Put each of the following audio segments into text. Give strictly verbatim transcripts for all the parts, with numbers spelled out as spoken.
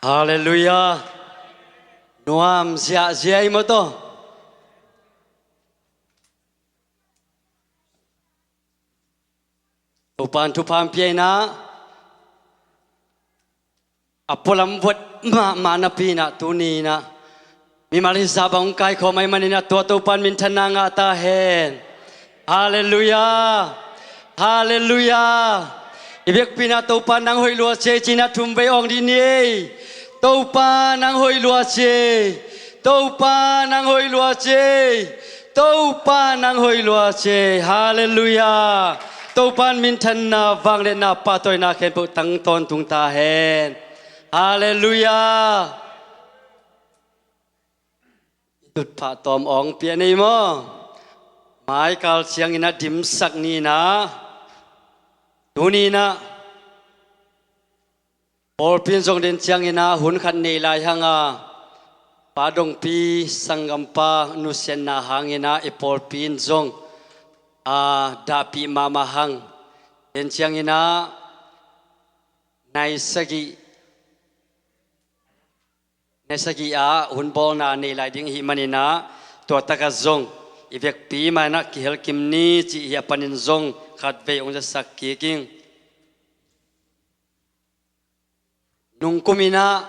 Halleluiah. Nuam ziahziah i maw taw. Topan thupha hong pia inah, a pualam vuat mahmah napi inah tuni inah mimal hizah bang hong kaikhawm ahih maninah tua Topan minthanna ngah ta hen. Halleluiah. Halleluiah. I biakpi inah Topa nang hoih lua ci ei ci inah thum vei awng dih ni ei. Topa nang hoih lua ci ei. Topa nang hoih lua ci ei. Topa nang hoih lua ci ei. Halleluiah. Topan minthanna, vangliatna, pahtawina khempeuh tang tawntung ta hen. Halleluiah. I tutphah tawm awng pia nei maw? Maikal ciangin a dimsak ni inah, tuni inah pawlpi in zong den ciangin ah hun khat nei lai hang a, Pa Dongpi sanggampa nusiatna hangin ah i pawlpi in zong a dahpih mahmah hang. Den ciangin ah nai sagih, nai sagih ah hun bawlna nei lai ding ahih manin ah, tua takah zong i vekpi mah in ah kihel kim ni cih hi a panin zong khatvei hong zasak kik ing. Nungkum in ah,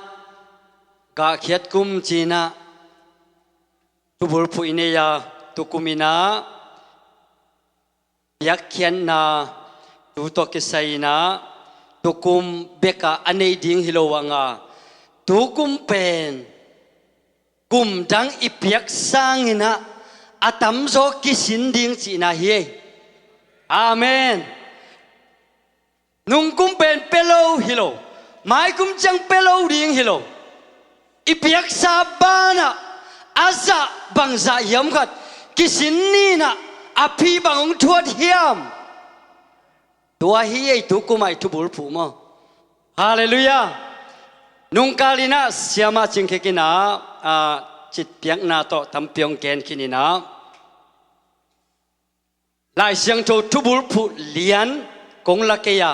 gahkhiat kum ci in ah thubulphuh i nei a, tukum in ah piakkhiatna tu tawh kisai in ah tukum bek ah a nei ding hi lo hang a, tukum pen kum dang i piak sangin ah a tamzaw kisin ding cihna hi. Amen. Nungkum pen pia lo hi lo, maikum ciang pia lo ding hi lo. I piaksa banah a zah bang zah hiam khat kisin ni in ah a phi bang hong thuat hiam? Tua hi ei, tukum ah i thubulphuh maw? Halleluiah. Nungkal in ah siamah Cing Khe Kin ah, ah, citpiakna tawh tampi hong gen khin in ah, Lai Siangtho thubulphuh lian kong la kei a,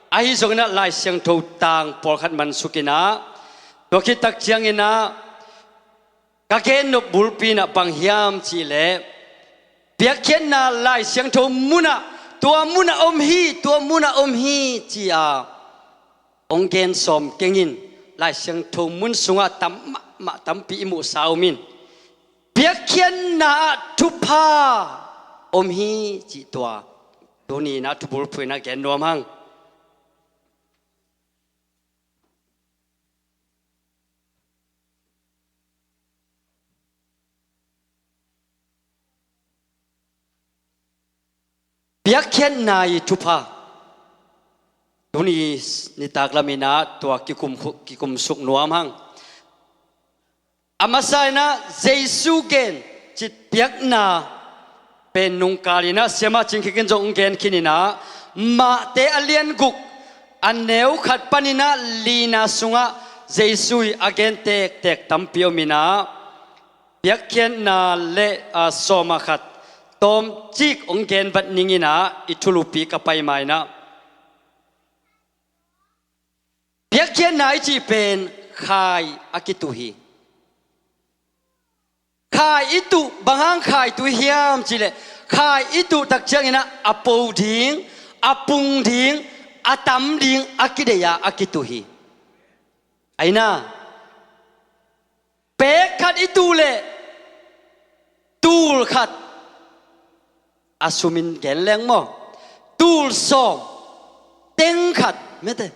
ahi zongin ah Lai Siangtho tang pawlkhat mansuk in ah, tua khit tak ciangin ah ka gennop bulpi in ah bang hiam cih leh, piakkhiatna Lai Siangtho mun ah, tua mun ah om hi, tua mun ah om hi ci a hong gen sawm keng in. Lai Siangtho mun sungah tam mahmah tampi i muhsa om in, piakkhiatna ah thupha om hi cih tua tuni in ah thubulphuh in ah gen nuam hang. Piakkhiatna i thupha, tuni nitak lam in ah tua kikum, kikumsuk nuam hang. A masa in ah Jesu gen citpiakna pen nungkal in ah siamah Cing Khe Kin zong hong gen khin in ah, Mate a lian guk a neu khat panin ah lina sungah Jesu i a gen tektek tampi om in ah, piakkhiatna le, a, sawm ah khat tawmcik hong gen vat ning in ah i thulupi ka pai ma in ah, piakkhiatna i cih pen khai a kituh hi. Khai i tuh, bang hang khai tuh hiam cih leh, khai i tuh tak ciangin ah a po ding, a pung ding, a tam ding a kideih a a kituh hi. Ahi na, pek khat i tuh leh tul khat, a sum in gen leng maw, tul sawm, teng khat, mete,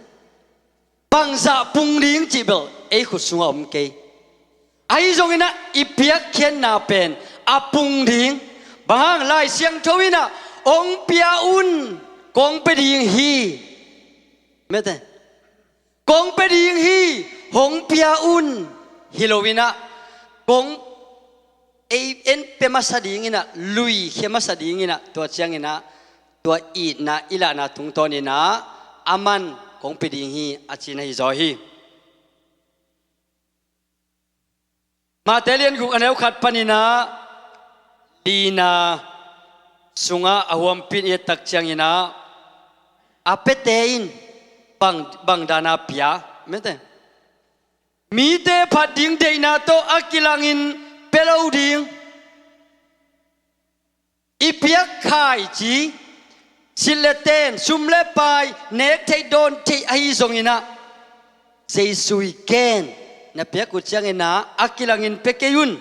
bangzah pung ding cih bel ei khut sungah om kei. Ahi zongin ah i piakkhiatna pen a pung ding. Bang hang? Lai Siangtho in ah hong pia un, kong pia ding hi, mete, kong pia ding hi, hong pia un, hi lo in ah kong, ei, en pia masa ding in ah, luikhia masa ding in ah, tua ciangin ah tua itna i lahna tungtawn in ah, aman kong pia ding hi, a cihna hi zaw hi. Mate lian guk a neu khat panin ah lina sungah a huampi in i et tak ciangin ah, a piate in bang, bang dan a pia, mete, Mite phat ding deihna tawh a kilangin pia lo ding. I piak khaici, silh le ten, sum le pai, nek theih dawn theih ahi zongin ah, Jesu i gen, na piak uh ciangin ah a kilangin pia kei un.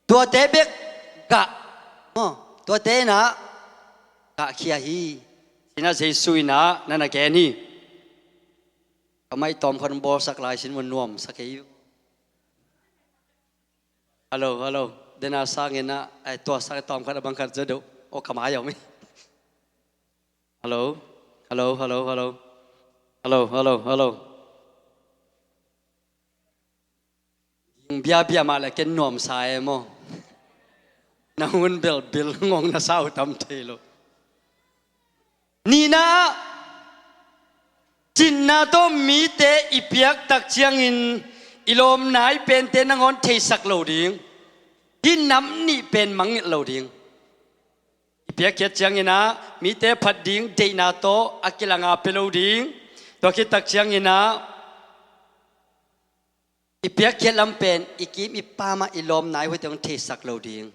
Tuate bek gah, maw, tuate in ah gahkhia hi, ci-in ah Jesu in ah na na gen hi. Ka mic tawmkhat hong bawlsak lai sin mun nuamsa kei uh. Hello, hello. Dena sangin ah, ai, tua sang tawmkhat a bangkhat zaw deuh. Oh, ka mai om hi. Hello, hello, hello, hello. Hello, hello, hello. Ding biabia mah le ken nuamsa e maw. Na hun belbil ngong na sau tam thei lo. Nihna ah, cinna tawh mite i piak tak ciangin i lawm nai pente nangawn theisak lo ding. Hih nam nih pen mangngilh lo ding. I piakkhiat ciangin ah mite phat ding deihna tawh a kilanga pia lo ding. Tua khit tak ciangin ah i piakkhiat lam pen i kim i pam ah i lawm nai huaite hong theisak lo ding.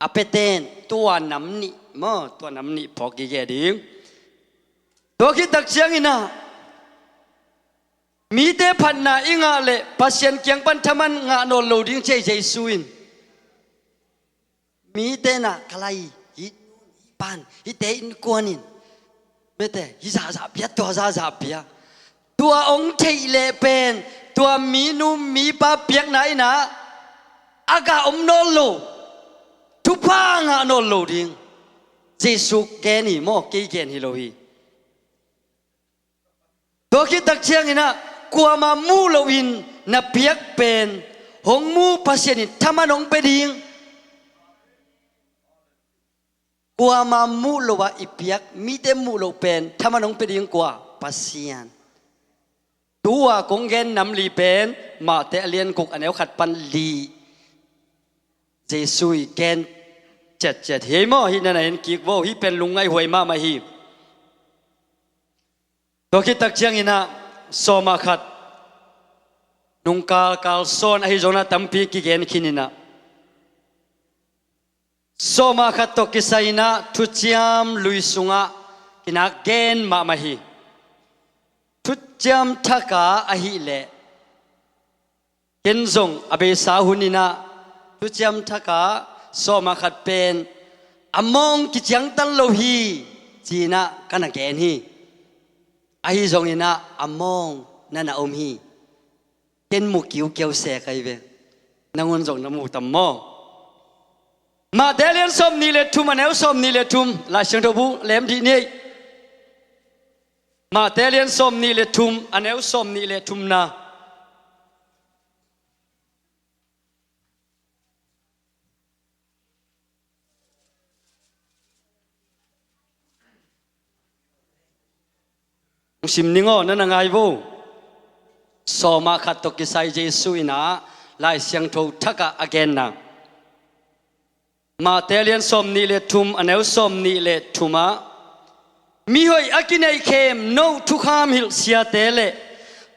A pia ten tua nam nih maw, tua nam nih phawk gige ding. Tua khit tak ciangin ah mite phatna i ngah leh Pasian kiang pan thaman ngah nawn lo ding, ci-a Jesu in. Mite in ah ka lai, hih pan, hihte innkuan in, mite hih zahzah pia, tua zahzah pia, tua hong theih leh pen tua minu mipa piakna in ah a gah om nawn lo, thupha ngah nawn lo ding. Jesu gen hi maw, kei gen hi lo hi. Tua khit tak ciangin ah kuamah muh loin na piak pen hong mu Pasian in thaman hong pia ding. Kuamah muh lo ah i piak, mite muh lo pen thaman hong pia ding kua? Pasian. Tua kong gen nam li pen Matthai a lian guk a neu khat pan li. Jesu i gen ciatciat hi maw, hih na na en kik vo, hih pen lungngaih huai mahmah hi. Tua khit tak ciangin ah sawmah khat, nungkal kalsuan ahi zongin ah tampi kigen khin in ah, sawmah khat tawh kisai in ah Thuciam Lui sungah kinak gen mahmah hi. Thuciam Thak ah ahih leh, ken zong a beisa hun in ah Thuciam Thak ah sawmah khat pen a mawng kiciangtan lo hi, ci-in ah ka na gen hi. Ahi zongin ah a mawng na na om hi. Ken mu kiukiau se ka hi ve. Nangun zong na mu tam maw? Matthai a lian sawmnih le thum, a neu sawmnih le thum, Lai Siangtho bu lem dih ni. Matthai a lian sawmnih le thum, a neu sawmnih le thumna. Hong sim ning aw, na na ngai vo. Sawmah khat tawh kisai Jesu in ah Lai Siangtho Thak ah a genna. Matthai a lian sawmnih le thum, a neu sawmnih le thum ah, mihoih a kineih khemno thukham hilh siate le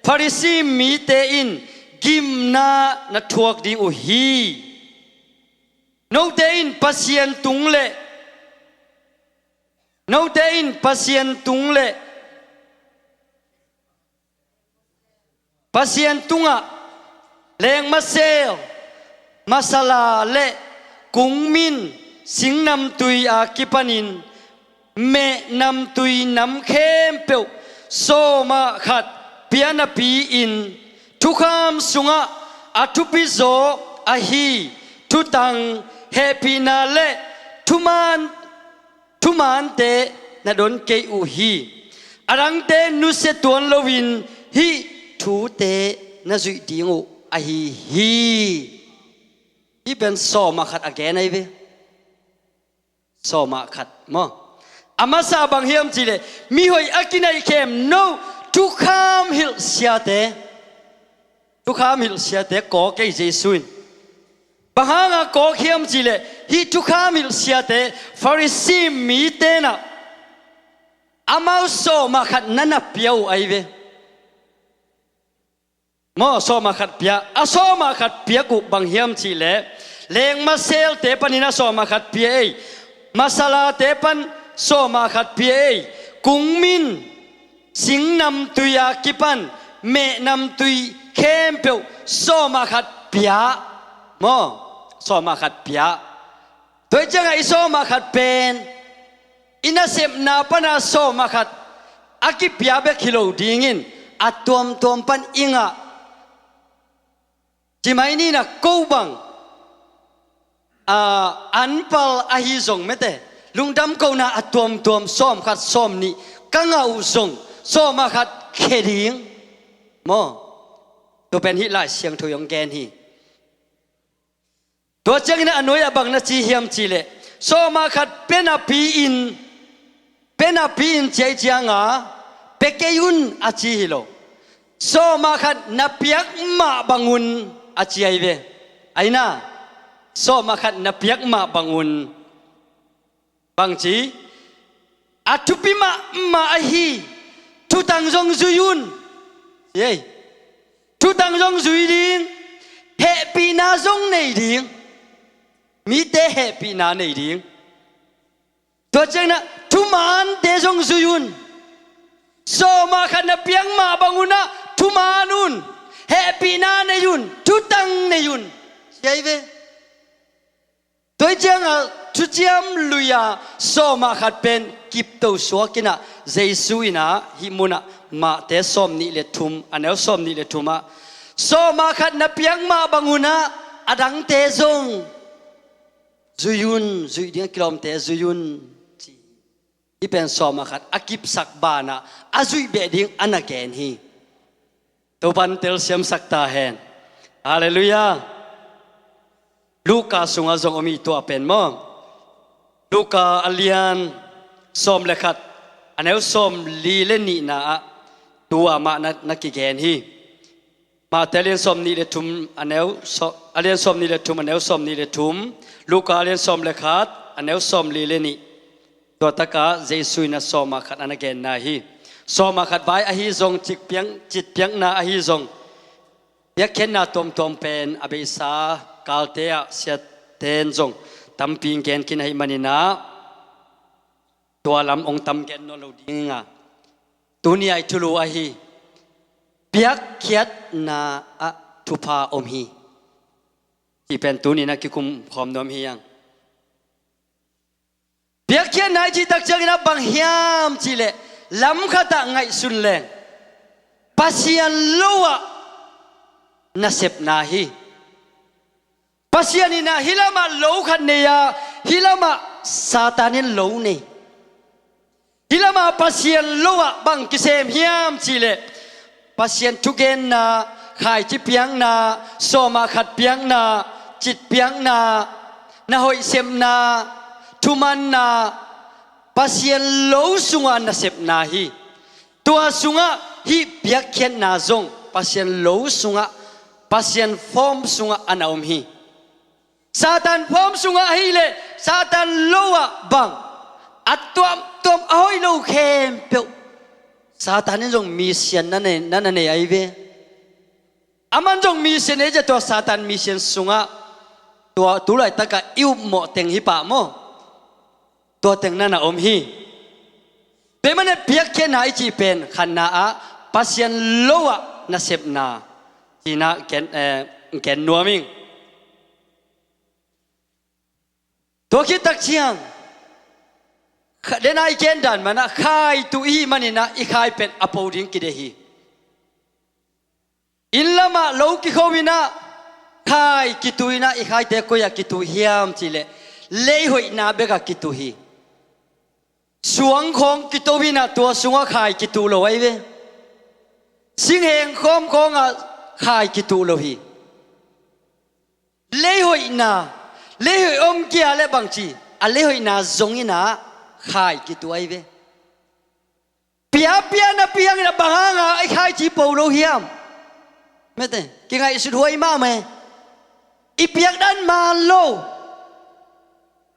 Farisi mite in gimna na thuak ding uh hi. Note in Pasian tung le, note in Pasian tung le, Pasian tungah lengmasel, masala le kungmin, singnamtui a kipanin meh namtui nam khempeuh sawmah khat pia napi-in, thukham sungah a thupizaw ahi thutang, hehpihna le thuman, thumante na don kei uh hi. A dangte nusia tuan loin hih thute na zuih ding uh ahi hi. Hih pen sawmah khat a gen ahi ve. Sawmah khat maw? A masa bang hiam cihleh, mihoih a kineih khemno thukham hilh siate, thukham hilh siate kawk ei Jesu in. Bang hanga kawk hiam cihleh, hih thukham hilh siate Farisi mite nah amau sawmah khat na na pia uh ahi ve. Maw, sawm ah khat pia. A sawm ah khat piak uh bang hiam cihleh, lengmaselte panin a sawm ah khat pia ei. Masalate pan sawm ah khat pia ei. Kungmin, singnamtui a kipan mehnamtui khempeuh sawm ah khat pia. Maw, sawm ah khat pia. Tua hi ciangah i sawm ah khat pen i nasepna pana sawm ah khat a kipia bek hi lo dingin a tuamtuam pan i ngah. Ci mai ni na, ko bang a anpal ahi zong mete, lungdam kohna a tuamtuam sawm khat sawm nih ka ngah uh zong sawm ah khat khia ding. Maw, tua pen hih Lai Siangtho i hong gen hi. Tua ciangin a nuai ah bang na ci hiam cihleh, sawm ah khat pia napi-in, pia napi-in ci ahih cianga pia kei un a ci hi lo. Sawm ah khat na piak mah bangun a ci ahi ve. Ahi na, sawm ah khat na piak mah bangun. Bangci, a thupi mahmah ahi thutang zong zui un. Ei, thutang zong zui ding, hehpihna zong nei ding, mite hehpihna nei ding. Tua ciangin ah thumaante zong zui un. Sawm ah khat na piak mah bangun ah thumaan un, hehpihna nei un, thutang nei un. Ci ahi ve. Tua hi ciangah Thuciam Lui-a sawm ah khat pen kipto suak in ah, Jesu in ah hih munah Mate sawm nih le thum, a neu sawm nih le thum ah, sawm ah khat na piak mah bangun ah a dangte zong zui un, zuih ding a kilawmte zui un, ci. Hih pen sawm ah khat a kipsak banah a zuih beh ding a na gen hi. Topan telsiamsak ta hen. Halleluiah. Luka sungah zong om hi tua pen maw. Luka a lian sawm le khat, a neu sawm li le nihna ah tua mah na, na kigen hi. Mate a lian sawm nih le thum, a neu saw-, a lian sawm nih le thum, a neu sawm nih le thum. Luka a lian sawm le khat, a neu sawm li le nih. Tua takah Jesu in a sawm ah khat a na genna hi. Sawm ah khat vai ahi zong, citpiak, citpiakna ahi zong, piakkhiatna tuamtuam pen a beisa kalte ah siaten zong tampi gen khin ahih manin ah tua lam hong tam gen nawn lo ding a, tuni a i thulu ahi, piakkhiatna ah thupha om hi. Hih pen tuni na kikum khawm nuam hi hang. Piakkhiatna i cih tak ciangin ah bang hiam cihleh, lam khatah ngaihsun leng Pasian lo ah nasepna hi. Pasian in ah hih lamah lo khat nei a, hih lamah Satan in lo nei. Hih lamah Pasian lo ah bang kisem hiam cihleh, Pasian thugenna, khaici piakna, sawm ah khat piakna, citpiakna, na hoih sepna, thumanna, Pasian lo sungah nasepna hi. Tua sungah hih piakkhiatna zong Pasian lo sungah, Pasian form sungah a na om hi. Satan form sungah ahih leh Satan lo ah bang a tuamtuam a hoih lo khempeuh Satan in zong mission na nei, na, na nei ahi ve. Aman zong mission ei zia, tua Satan mission sungah tua tu laitakah i upmawh teng hi pah maw. Tua teng na na om hi. Tua ahih manin piakkhiatna i cih pen khatna ah Pasian lo ah nasepna cihna gen, eh, gen nuam ing. Tua khit tak ciang, kha-, den a i gen dan manah khaitu i hih manin ah i khai pen a po ding kideih hi. Inn lamah lo kikho in ah khai kitu in ah, i khaite koi ah kitu hiam cihleh, lei hoihna bek ah kitu hi. Suang khawng kito in ah tua sungah khai kitu lo ahi ve. Singheng khawm khawngah khai kitu lo hi. Lei hoihna, lei hoih om kia le bangci, a lei hoihna zong in ah khai kitu ahi ve. Piapia napi hangin ah bang hanga i khaici po lo hiam? Mete, kingaihsut huai mahmah e. I piakdan man lo.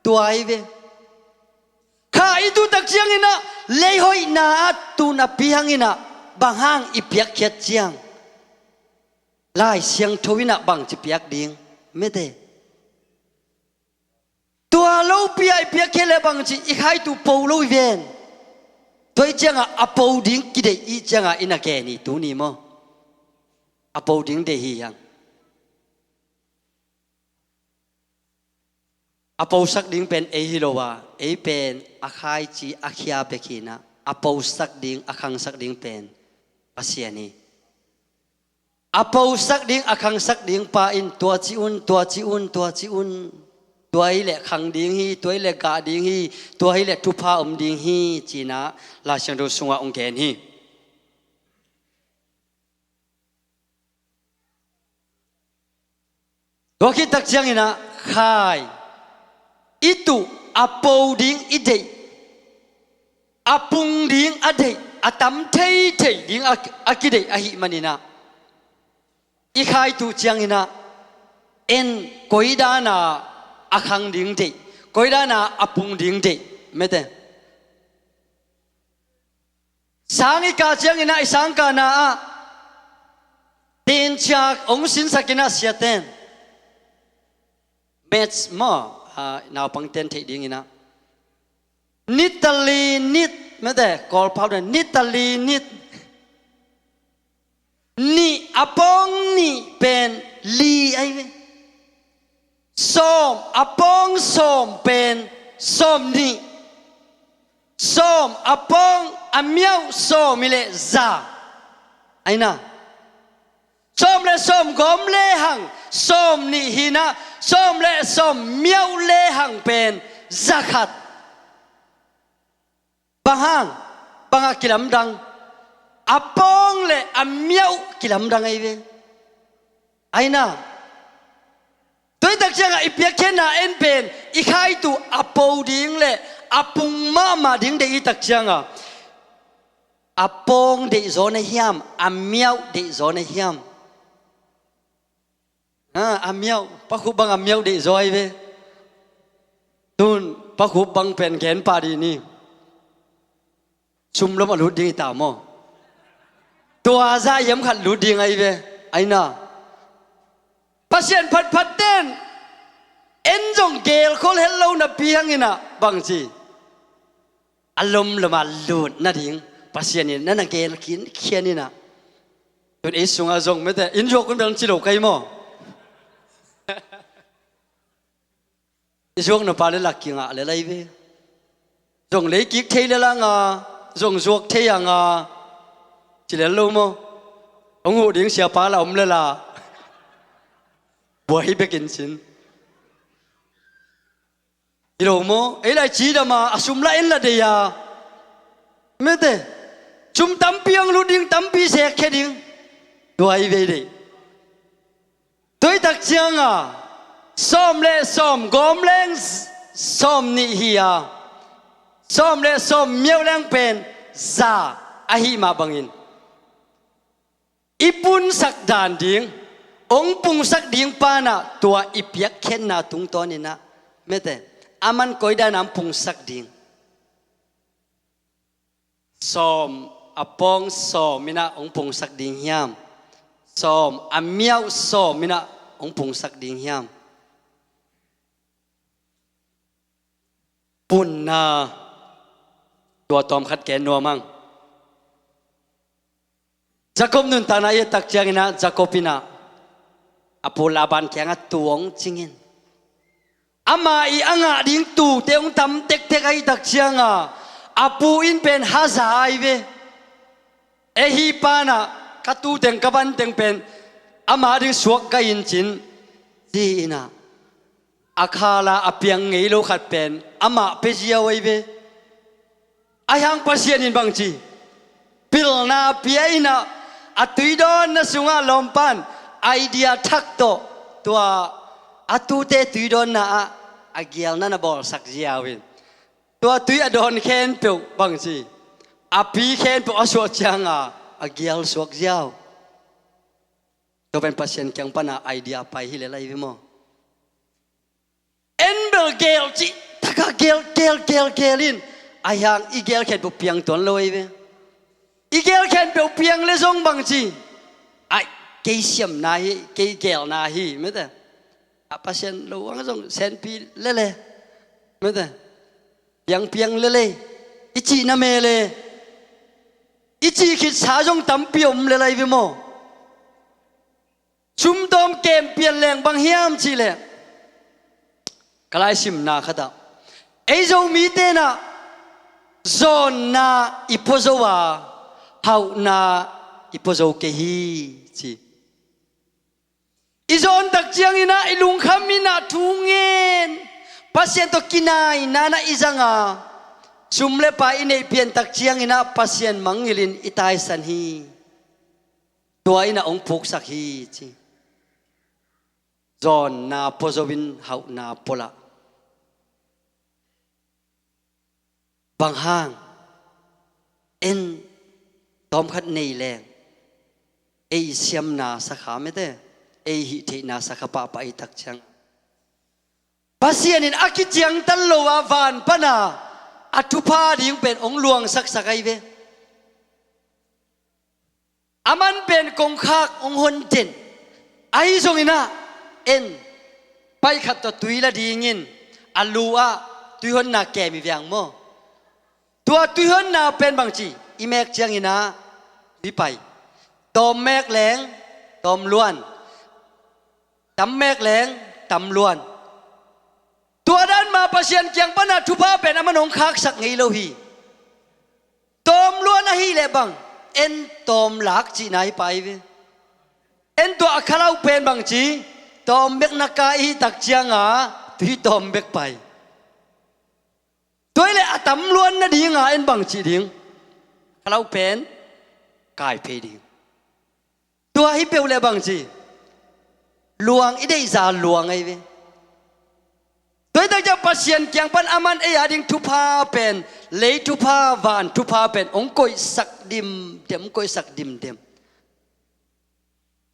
Tua ahi ve. Kha i tu tak ciangin ah, lei hoihna ah tu napi hangin ah bang hang i piakkhiat ciang? Lai Siangtho in ah bangci piak ding, mete. Tua lopi-a i piakkhiat leh bangci i khaitu po lo i ven. Tua i ciangah a po ding kideih i ciangah i na gen hi tuni maw? A po ding deih hi hang. A posak ding pen ei hi lo a, ei pen a khaici a khia bek hi-in ah, a posak ding, a khangsak ding pen Pasian hi. A posak ding, a khangsak ding pa in tua ci un, tua ci un, tua ci un, tua hi leh khang ding hi, tua hi leh gah ding hi, tua hi leh thupha om ding hi, ci-in ah Lai Siangtho sungah hong gen hi. Tua khit tak ciangin ah khai, i tuh, a po ding i deih, a pung ding a deih, a tam theithei ding a, a kideih ahih manin ah, i khaitu ciangin ah en koi dan a a khang ding deih, koi dan a a pung ding deih, mete. Sang i kah ciangin ah i sangkahna ah tenciak hong sinsak in ah siate'n, maths maw, a, naupangte'n theih dingin ah, nit a li nit, mete, Kawlpau dan, nit a li nit, nih a pawng nih pen li ahi ve. Sawm a pawng sawm pen sawmnih. Sawm a pawng a miauh sawm hi leh za. Ahi na. Sawm le sawm gawm lehang sawmnih hi-in ah, sawm le sawm miauh lehang pen za khat. Bang hang, bang a kilamdang? A pawng le a miauh kilamdang ahi ve. Ahi na. Tua hi tak ciangah i piakkhiatna en pen i khaitu a po ding le a pung mahmah ding deih hi tak ciangah, a pawng deihzaw na hiam, a miauh deihzaw na hiam? Ha, a miauh, Pa Khup bang a miauh deihzaw ahi ve. Tun Pa Khup bang pen gen pah dih ni. Sum lom a lut ding hi ta maw? Tua zah hiam khat lut ding ahi ve. Ahi na. Pasian phatphat ten en zong gelkhol het lo napi hangin ah bangci, a lomlom a lut nading Pasian in na na gel khinkhian in ah. Tun ei sungah zong mete, inn zuak un bel ci lo ka hi maw? I zuakna pa le lak kingah le lai ve. Zong leikik thei le la nga, zong zuak thei a nga, ci le lo maw? Hong huh ding siapa la om le la. Buai bekin cin. Hi lo maw? Ei lai cidam a, a sum la en la dei a. Mete. Sum tampi hong lut ding, tampi sekkhia ding. Tua hi vei dei. Tua hi tak cianga sawm le sawm gawm leng sawm nih hi a, sawm le sawm miauh leng pen za ahi mah bangin, i punsak dan ding, hong pungsak ding panah tua i piakkhiatna tungtawninah, mete, aman koi danah hong pungsak ding? Sawm a pawng sawm inah hong pungsak ding hiam? Sawm a miauh sawm inah hong pungsak ding hiam? Punna tua tawmkhat ken nuam ang. Jacob nuntakna i et tak cianginah Jacob inah a pu Laban kiangah tuu hong cingin, ama ii a ngah ding tuute hong tam tektek ahih tak cianga a pu in pen haza ahi ve. Ei hih panah ka tuuteng ka banteng pen ama ding suak ka hi in cin, ci inah a khala a piang ngei lo khat pen amah pia ziau ahi ve. Ahi hang Pasian in bangci pilna pia inah a tuidawnna sungah lawmpan idea thak tawh tua a tuute tuidawnna ah a gialna na bawlsak ziau in, tua tui a dawn khempeuh bangci a pi khempeuh a suah cianga a gial suak ziau. Tua pen Pasian kiang pana idea pai hi lel ahi ve maw? En bel gel cih taka gel gel gel gel in, ahi hang i gel khempeuh piang tuan lo ahi ve. I gel khempeuh piang le zong bangci, ai, kei siamna hi, kei gelna hi, mete. A Pasian lo ang zong senpi lele, mete. Piangpiang lele, i cihna mele, i cih khitsa zong tampi om lelai ve maw? Sumtawm kem pian leng bang hiam cihleh, ka laisimna khatah ei Zomite nah zawnna i pua zo a, hauhna i pua zo kei hi, ci. I zawn tak cianginah i lungkham inah thu ngen, Pasian tawh kinaina nah i zanga, sum le pai i neih pian tak cianginah Pasian mangngilhin i taisan hi. Tua inah hong puksak hi, ci. Zawnna pua zo in hauhna pua lah. Bang hang? En tawmkhat nei leng ei siamna sakha mete, ei hih theihna sakha pahpah ei tak ciang Pasian in a kiciangtan lo a van pana a thupha ding pen hong luangsaksak ahi ve. A man pen kongkhak hong hon den. Ahi zonginah en paikhat tawh tui la dingin a lu ah tuihonna kem i viang maw? Tua tuihonna pen bangci i mek cianginah tui pai. Tawm mek leng tawm luan. Tam mek leng tam luan. Tua dan mah Pasian kiang pana thupha pen a man hong khaksak ngei lo hi. Tawm luan ahih leh bang? En tawm lak cihna hi pai ve. En tua a khalau pen bangci tawm bekna ka ihi tak cianga tui tawm bek pai. Tua hileh a tam luan nadinga en bangcih ding? Khalau pen kai phei ding. Tua hi peuh leh bangci? Luang i deihza luang ahi ve. Tua hi tak ciang Pasian kiang pan a man ei a ding thupha pen lei thupha van thupha pen hong koihsak dimdem, hong koihsak dimdem.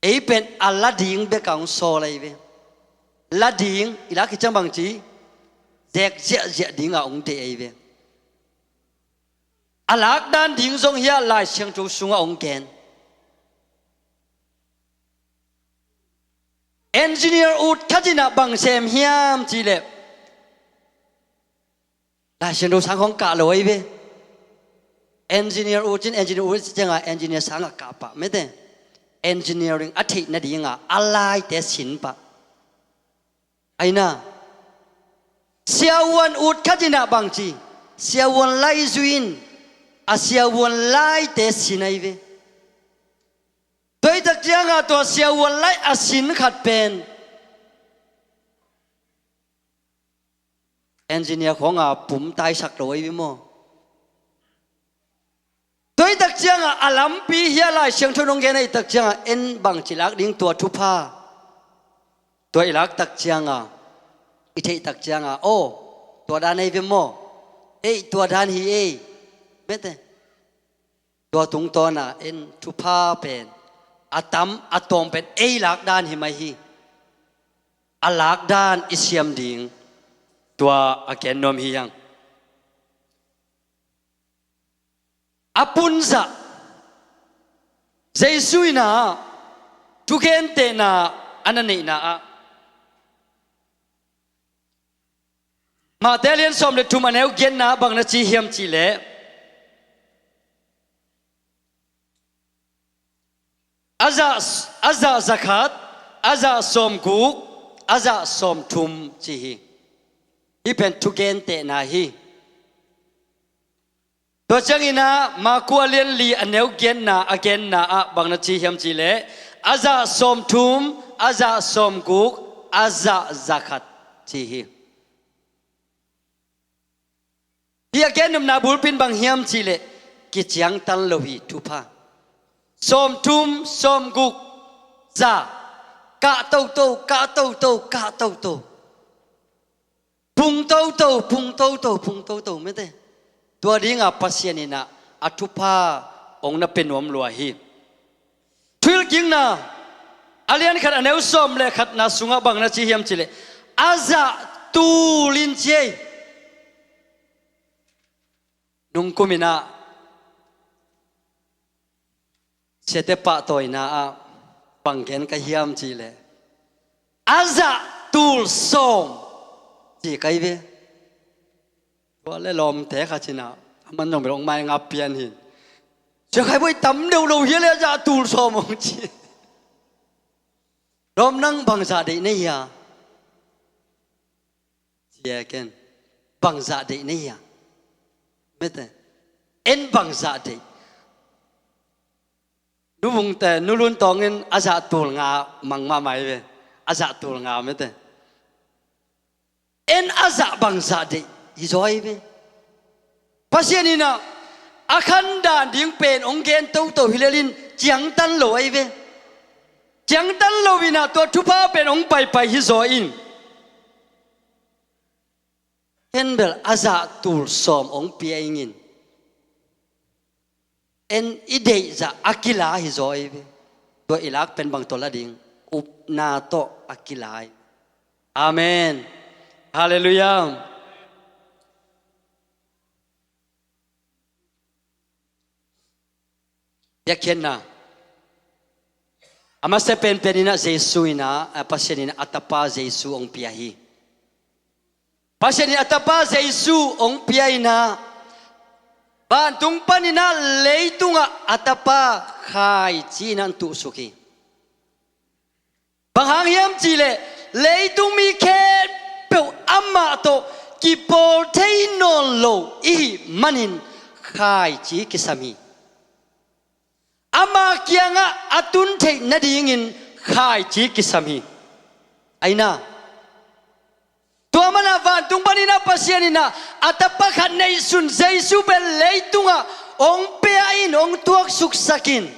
Ei pen a la ding beka hong sawl ahi ve. La ding i lak hi ciang bangci? Zek ziahziah dinga hong deih ahi ve. A lak dan ding zong hiah Lai Siangtho sungah hong gen. Engineer ut khat inah bang sem hiam cihleh Lai Siangtho sang hong kah lo ahi ve. Engineer ut in engineer ut cianga engineer sangah kah pah mete. Engineering a theih nadinga a laite sin pah. Aina siavuan ut khat inah bangci? Siavuan lai zui in a siavuan laite sin ahi ve. Tua hi tak cianga tua siavuan lai a sin khat pen engineer khawnga pum taisak lo ahi ve maw? Tua hi tak cianga a lampi hiah Lai Siangtho nong gen ahi tak cianga en bangci lak ding tua thupha? Tua i lak tak cianga i theih tak cianga aw, tua dan ahi ve maw? Ei tua dan hi ei. Mete. Tua tungtawna en thupha pen a tam a tawm pen ei lak dan hi mai hi. A lak dan i siam ding tua a gen nuam hi hang. A punzah Jesu inah thugentehna a na neihna ah Mate lian sawm le thum a neu giatna bang na ci hiam cihleh a zah, a zah zakhat, a zah sawmguk, a zah sawmthum ci hi. Hih pen thugentehna hi. Tua cianginah Maku a lian li a neu giatna a genna ah bang na ci hiam cihleh a zah sawmthum, a zah sawmguk, a zah zakhat ci hi. Hih a gen nopna bulpi in bang hiam cihleh kiciangtan lo hi thupha. Sawmthum, sawmguk, za, kah toto, kah toto, kah toto. Pung toto, pung toto, pung toto mete. Tua dinga Pasian inah a thupha hong na pia nuam lua hi. Thuhilhkikna a lian khat a neu sawm le khatna sungah bang na ci hiam cihleh a zah tul in ci ei. Nungkum inah siate pahtawina ah Bang gen ka hiam cih leh, a zah tul sawm ci ka hi ve. Tua le lawmte khat in ah, a man zong bel hong mai nga pian hi. Sia Khai Buai, tam deuh lo hi a le a zah tul sawm hong ci. Lawm, nang bangzah deih na hia? Ci a ken, bangzah deih na hia? Mete, en bangzah deih? Nu Vungte, Nu Lun Tawng in a zah tul nga mang mahmah hi ve. A zah tul nga mete. En a zah bangzah deih hi zaw hi ve. Pasian in ah a khandan ding pen hong gen toto hi lel in ciangtan lo ahi ve. Ciangtan lo in ah tua thupha pen hong paipai hi zaw in. Ken bel a zah tul sawm hong pia ing in. En i deih zah a kila hi zaw hi ve. Tua i lak pen bang tawh la ding? Upna tawh a kila hi. Amen. Halleluiah. Piakkhiatna. A masa penpen in ah Jesu in ah, a Pasian in ah a tapa Jesu hong pia hi. Pasian in a tapa Jesu hong pia in ah, vantung panin ah leitungah a tapa khaici in ah hong tuhsuk hi. Bang hang hiam cih leh, leitung mi khempeuh amah tawh kipawl thei nawn lo i hih manin khaici kisam hi. Ama kiangah a tun theih nadingin khaici kisam hi. Aina. Tua manin ah vantung panin ah Pasian in ah a tapa khat neihsun Jesu pen leitungah hong pia in, hong tuaksuksak in,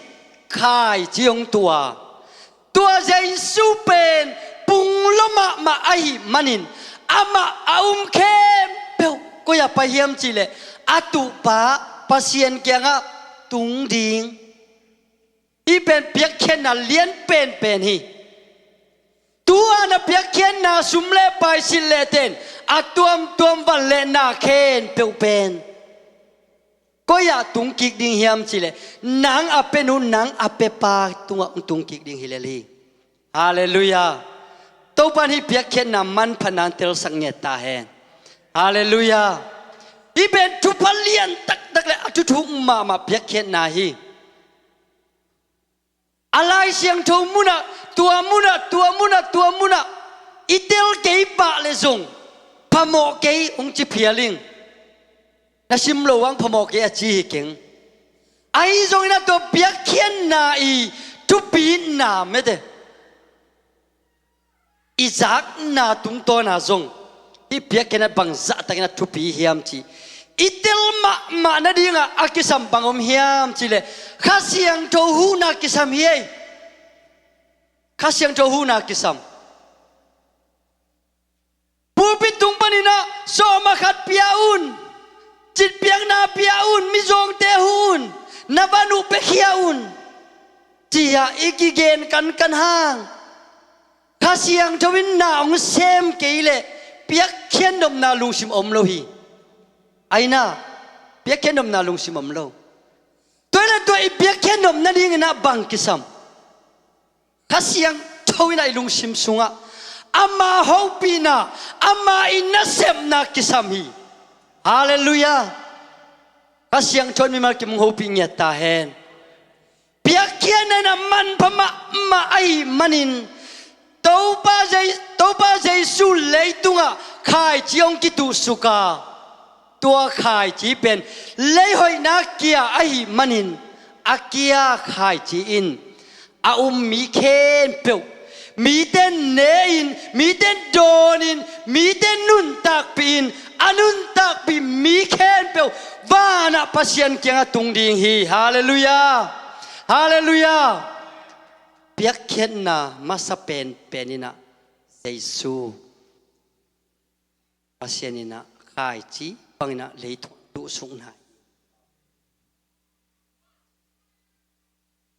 khaici hong tuah. Tua Jesu pen pung lua mahmah ahih manin amah a um khempeuh koi ah pai hiam cih leh a tuhpa Pasian kiangah tung ding. Hih pen piakkhiatna lian penpen hi. Tu-a na piakkhiatna sum le pai, silh le ten, a tuamtuam van le na khempeuh pen koi ah tung kik ding hiam cih leh, nang a pia nu, nang a pia pa tungah hong tung kik ding hi lel hi. Halleluiah. Topa in hih piakkhiatna manphatna hong telsak ngiat ta hen. Halleluiah. Hih pen thupha lian taktak le a thuthuk mahmah piakkhiatna hi. A Lai Siangtho munah, tua munah, tua munah, tua munah i tel kei pah le zong phamawh kei hong ci phial ing. Na sim loh hang phamawh kei a ci hi keng. Ahi zongin ah tua piakkhiatna i thupina mete, i zakna tungtawn ah zong hih piakkhiatna bang zahtakin a thupi hiam cih i tel mahmah nadingah a kisam bang om hiam cih leh, Kha Siangtho huhna kisam hi ei. Kha Siangtho huhna kisam. Pulpit tung panin ah sawm ah khat pia un, citpiakna pia un, mizawngte huh un, na van uh piakhia un, ci-a i kigen kankan hang, Kha Siangtho in na hong sem kei leh piakkhiat nopna lungsim om lo hi. Aina, piakkhiat nopna lungsim om lo. Tua hi leh tua i piakkhiat nop nadingin ah bang kisam? Kha Siangtho in ah i lungsim sungah ama hopihna, ama i nasepna kisam hi. Halleluiah. Kha Siangtho in mimal kim hong hopih ngiat ta hen. Piakkhiatna in ah manpha mahmah ahih manin Topa Jei-, Topa Jesu leitungah khaici hong kituhsuk a, tua khaici pen leihoihna kia ahih manin a kia khaici in a um mi khempeuh, mite ne-in, mite dawnin, mite nuntakpih in, a nuntakpih mi khempeuh vanah Pasian kiangah tung ding hi. Halleluiah. Halleluiah. Piakkhiatna masa penpen in ah Jesu Pasian in ah khaici bangin ah leitung tuhsuk nai.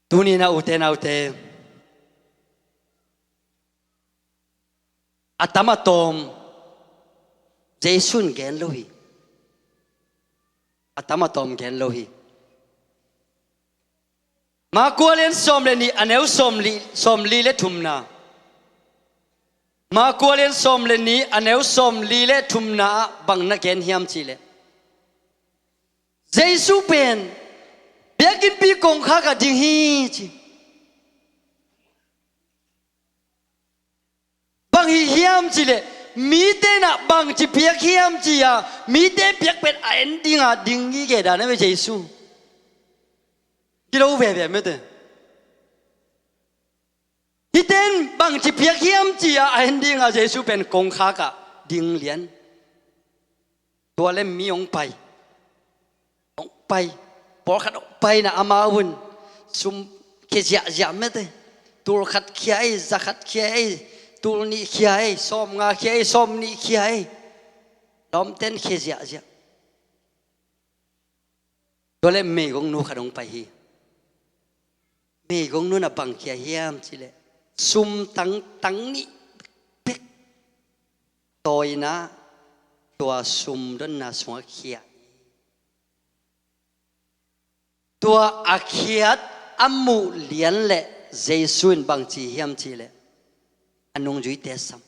Tuni in ah ute naute, a tam a tawm Jesu in gen lo hi. A tam a tawm gen lo hi. Marka lian sawm le nih, a neu sawm li, sawm li le thumna. Marka lian sawm le nih, a neu sawm li le thumna ah bang na gen hiam cih leh, Jesu pen biakinnpi kongkhak ah ding hi ci. Bang hi hiam cih leh, mite in ah bangci piak hiam ci-a mite piak pen a en ding a ding hi, gen dan a ve Jesu. Kilo veve mete. Hihte in bangci piak hiam ci-a a en ding a Jesu pen kongkhak ah ding lian. Tua leh mi hong pai. Hong pai. Pawlkhat hong pai in ah amau in sum khia ziahziah mete. Tul khat khia ei, za khat khia ei, tul nih khia ei, sawmnga khia ei, sawmnih khia ei. Lawmte in khia ziahziah. Tua leh meigongnu khat hong pai hi. Meigongnu in ah bang khia hiam cih leh, sum tang, tang nih pek tawi in ah tua sum donna sungah khia hi. Tua a khiat a muh lian leh Jesu in bangci hiam cih leh, a nungzuite sam.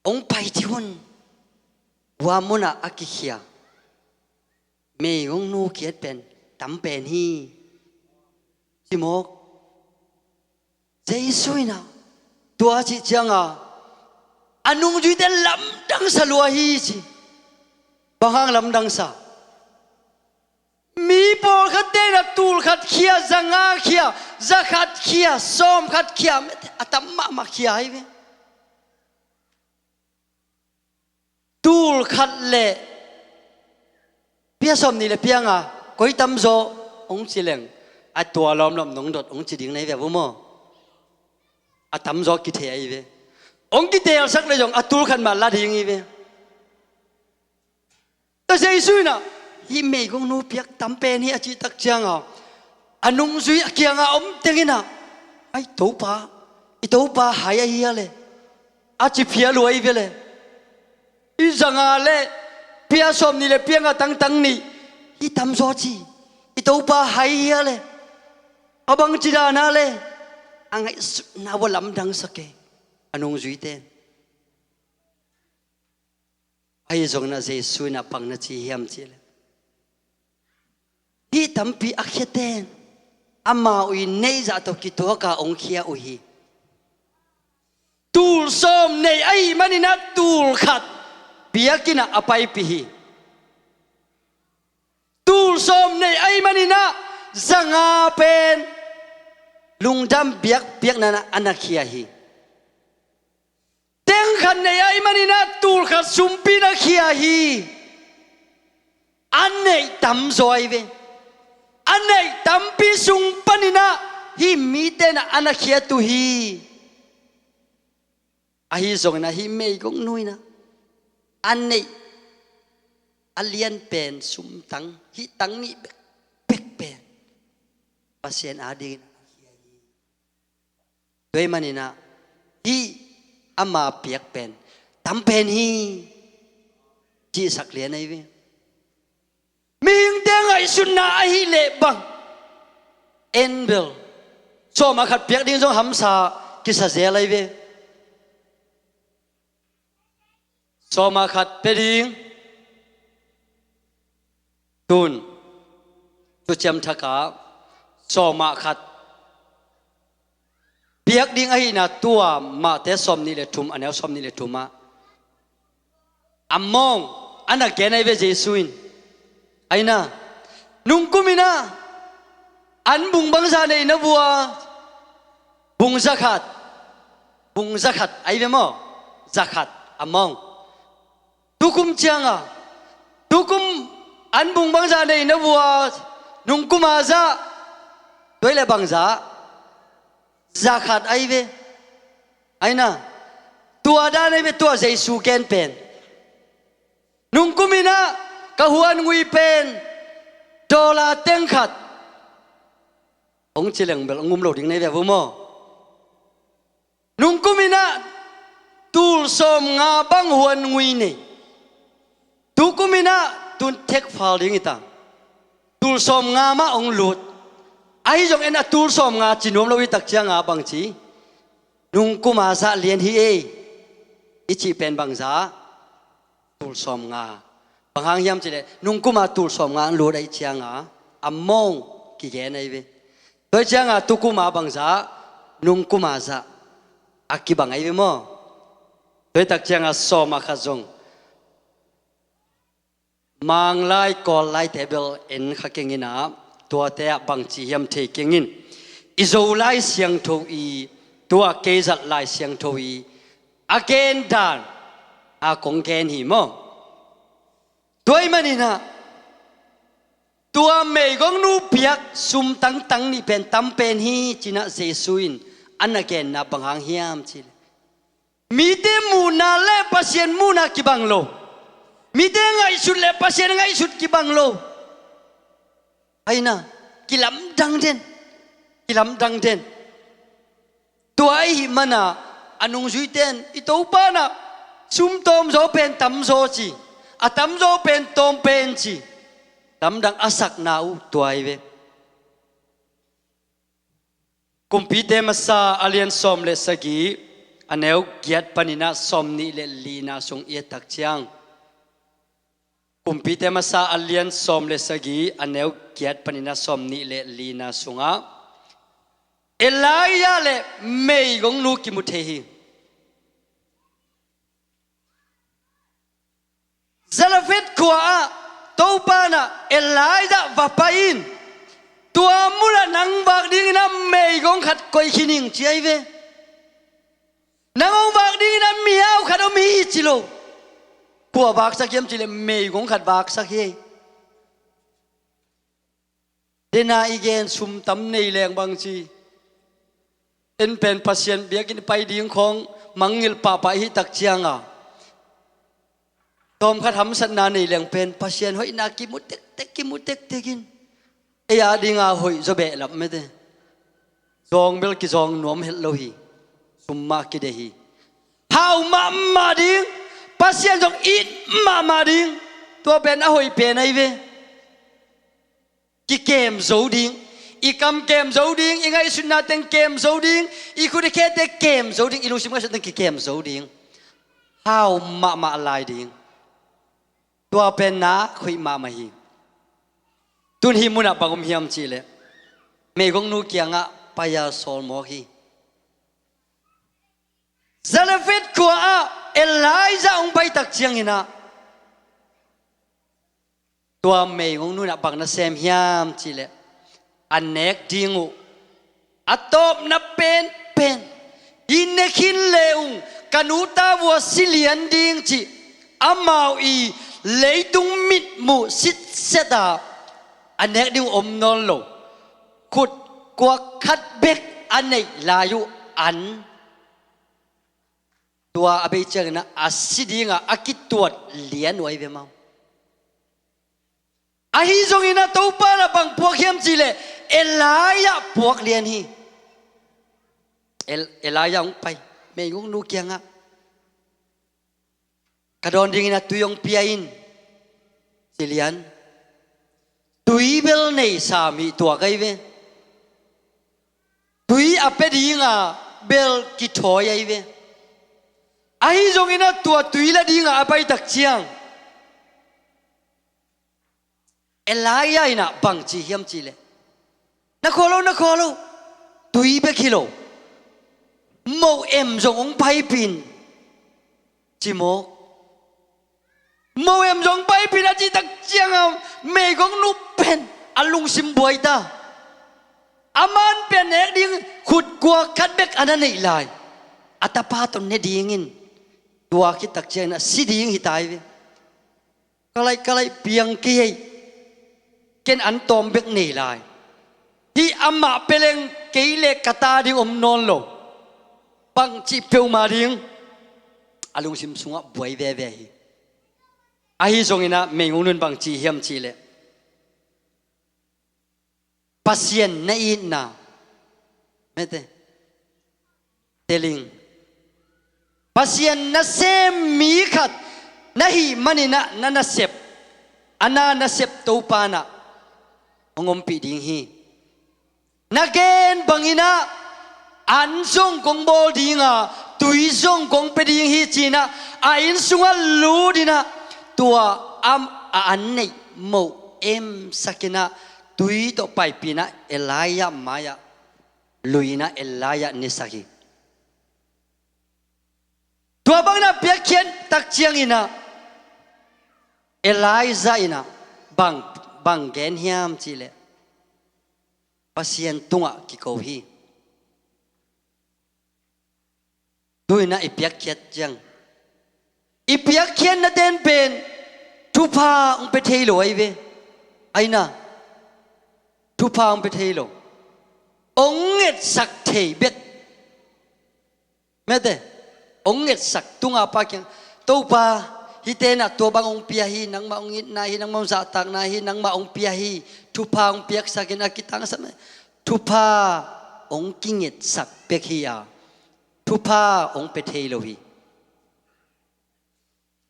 Hong pai ci un. Hua mun ah a kikhia meigongnu khiat pen tam pen hi. Ci mawk. Jesu in ah tua cih ciang a, a nungzuite lamdang sa lua hi ci. Bang hang lamdang sa? Mi pawlkhatte in ah tul khat khia, za nga khia, za khat khia, sawm khat khia, a tam mahmah khia hi ve. Tul khat le pia sawmnih le pia nga, koi tamzaw hong ci leng, a tua lawmlawm nong dot hong ci ding na hi ve, a vu maw? A tamzaw kithei ahi ve. Hong kiteelsak le zong a tul khat mah la ding hi ve. Tua Jesu in ah, hih meigongnu piak tam pen hi a cih tak ciang a, a nungzui a kiang a om teng in ah, ai Topa, i Topa hai ahi a leh, a ci phial uh ahi ve leh, i za nga le pia sawmnih le pia nga tangtang nih, hih tamzaw ci, i Topa hai hi a leh, a bangci dan a leh, a ngaihsutna uh a lamdang sa kei, a nungzuite. Ahi zongin ah Jesu in ah bang na ci hiam cih leh, hih tampi a khiate in amau i neih zah tawh kituak a hong khia uh hi. Tul sawm nei ahih manin ah tul khat biakinn ah a paipih hi. Tul sawm nei ahih manin ah za nga pen lungdam biak, biakna in ah a na khia hi. Teng khat nei ahih manin ah tul khat sumpi na khia hi. A neih tamzaw ahi ve. A neih tampi sung panin ah hih mite in ah a na khiat uh hi. Ahi zongin ah hih meigongnu in ah a neih a lian pen sumtang, hih tang nih bekbek pen Pasian adingin a khia hi. Tua ahih manin ah hih ama piak pen tam pen hi, cihsak lian ahi ve. Mihingte ngaihsutna ahih leh bang, en bel, sawm ah khat piak ding zong hamsa kisa zel ahi ve. Sawm ah khat pia ding. Tun, tu ciamthak ah sawm ah khat piak ding ahihna tua Mate sawmnih le thum, a neu sawmnih le thum ah a mawng a na gen ahi ve Jesu in. Ahi na, nungkum in ah an bung bangzah nei na vua? Bung zakhat. Bung zakhat ahi ve maw? Zakhat a mawng. Tukum ciang a, tukum an bung bangzah nei na vua? Nungkum a zah. Tua ahih leh bangzah? Zakhat ahi ve. Ahi na, tua dan ahi ve, tua Jesu gen pen. Nungkum in ah ka huan ngui pen dollar teng khat, hong ci leng bel hong um lo ding na hi ve, a vu maw? Nungkum in ah tul sawm nga bang huan ngui nei. Tukum in ah tun thek phal ding hi ta. Tul sawm nga mah hong lut. Ahi zong en a tul sawmnga ci nuam lo i tak cianga bangci, nungkuma zah lian hi ei i cih pen bangzah, tul sawmnga. Bang hang hiam cihleh nungkuma tul sawmnga an lut ahi cianga a mawng kigen ahi ve. Tua hi cianga tukuma bangzah, nungkuma zah a kibang ahi ve maw? Tua hi tak cianga sawma khat zong Manglai Kawllaite bel en kha keng inah, tuate ah bangci hiam thei keng in. I Zo Lai Siangtho i, tua kei zat Lai Siangtho i a gen dan a kong gen hi maw? Tua ahih maninah tua meigongnu piak sum tangtang nih pen tam pen hi cinah Jesu in a na genna bang hang hiam cihleh, mite muhna le Pasian muhna kibang lo. Mite ngaihsut le Pasian ngaihsut kibang lo. Aina, kilamdang den. Kilamdang den. Tua ahih mana a nungzuite in i Topa nah sum tawmzaw pen tamzaw ci, a tamzaw pen tawm pen ci. Lamdang a sakna uh tua ahi ve. Kumpite masa a lian sawm le sagih, a neu giat paninah sawm nih le lina sung i et tak ciang. Kumpite masa a lian sawm le sagih, a neu giat paninah sawm nih le lina sungah Elijah le meigongnu kimu thei hi. Zarephath khua-ah Topa nah Elijah va pai in, tua munah nang vak dinginah meigong khat koih khin ing ci ahi ve. Nang hong vak dinginah mihau khat om hi ci lo. Kua vaksak hiam cihleh meigong khat vaksak hi. Dena i gen sum tam nei leng bangci, en pen Pasian biakinn pai ding khawng mangngilh pahpah i hih tak cianga tawmkhat hamsatna nei leng pen Pasian hoihna kimu tektek, kimu tektek in ei a dinga hoih zaw behlap mete. Zawng bel kizawng nuam het lo hi. Sum mah kide hi. Hau mahmah ding, Pasian zong it mahmah ding. Tua pen a hoih pen ahi ve. Kikem zo ding. I kam kem zo ding, i ngaihsutna teng kem zo ding, i khut i khete kem zo ding, i lungsim ngaihsut teng kikem zo ding. Hau mahmah lai ding. Tua pen nak hoih mahmah hi. Tun hih munah bang om hiam cihleh meigongnu kiangah pai-a sawl mawk hi. Zarephath khua-ah Elijah hong pai tak cianginah tua meigongnu inah bang nasem hiam cihleh a nek ding uh a tawpna penpen, hih ne khin le ung ka nu ta vua si lian ding cih amau i leitung mitmuh sitseta a nek ding uh om nawn lo. Khut kuak khat bek a neih lai uh an tua a bei cianginah a si dinga a kituat lian uh ahi ve mau. Ahi zonginah Topa na bang puak hiam cihleh Elijah puak lian hi. El- Elijah hong pai meigongnu kiangah ka dawn dinginah tui hong pia in ci lian. Tui bel nei sam hih tuak ahi ve. Tui a pia dinga bel kithawi ahi ve. Ahi zonginah tua tui la dinga a pai tak ciang Elijah inah bang ci hiam cihleh na khua lo, na khua lo, tui bek hi lo, mo em zong hong paipin ci mawk. Mo em zong paipin a cih tak cianga meigongnu pen a lungsim buai ta. A man pen nek ding khut kuak khat bek a na neih lai. A tapa tawh ne dingin tua khit tak ciangin a si ding hi ta hi ve. Ka laih, ka laih piang kei ei. Ken an tawm bek nei lai. Hih amah pia leng kei le ka ta ding om nawn lo. Bangcih peuhmah ding a lungsim sungah buai veve hi. Ahi zonginah meigongnu in bang ci hiam cihleh Pasian na itna mete teling. Pasian nasem mi khat na hih maninah na nasep, a na nasep Topa nah hong ompih ding hi. Na gen bangin ah an zong kong bawl ding a, tui zong kong pia ding hi ci-in ah a inn sungah lut in ah tua a, a an neih moh emsak in ah tui tawh paipih in ah Elijah mai-ah lui in ah Elijah nesak hi. Tua bangin ah piakkhiat tak ciangin ah Elijah in ah bang, bang gen hiam cih leh Pasian tungah kiko hi. Tu-in ah i piakkhiat ciang, i piakkhiatna ten pen thupha hong pia thei lo ahi ve. Ahi na, thupha hong pia thei lo. Hong ngetsak thei bek. Mete, hong ngetsak, tunga pa kiang, Topa, hihte in ah tua bang hong pia hi, nangmah hong itna hi, nangmah hong zahtakna hi, nangmah hong pia hi, thupha hong piaksak in ah kitangsam, thupha hong kingetsak bek hi a, thupha hong pia thei lo hi.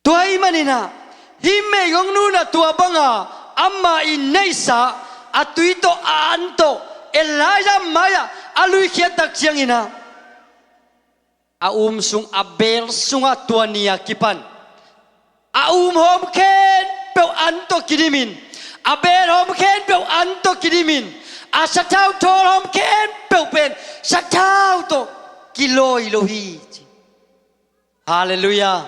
Tua ahih manin ah hih meigong nu in ah tua banga amah i neihsa a tui tawh a an tawh Elijah mai-ah a luikhiat tak ciangin ah a um sung, a beel sungah tua ni a kipan a um hawm khempeuh an tawh kidimin, a beel hawm khempeuh an tawh kidimin, a sathau thawl hawm khempeuh pen sathau tawh kilawi lo hi ci. Halleluiah.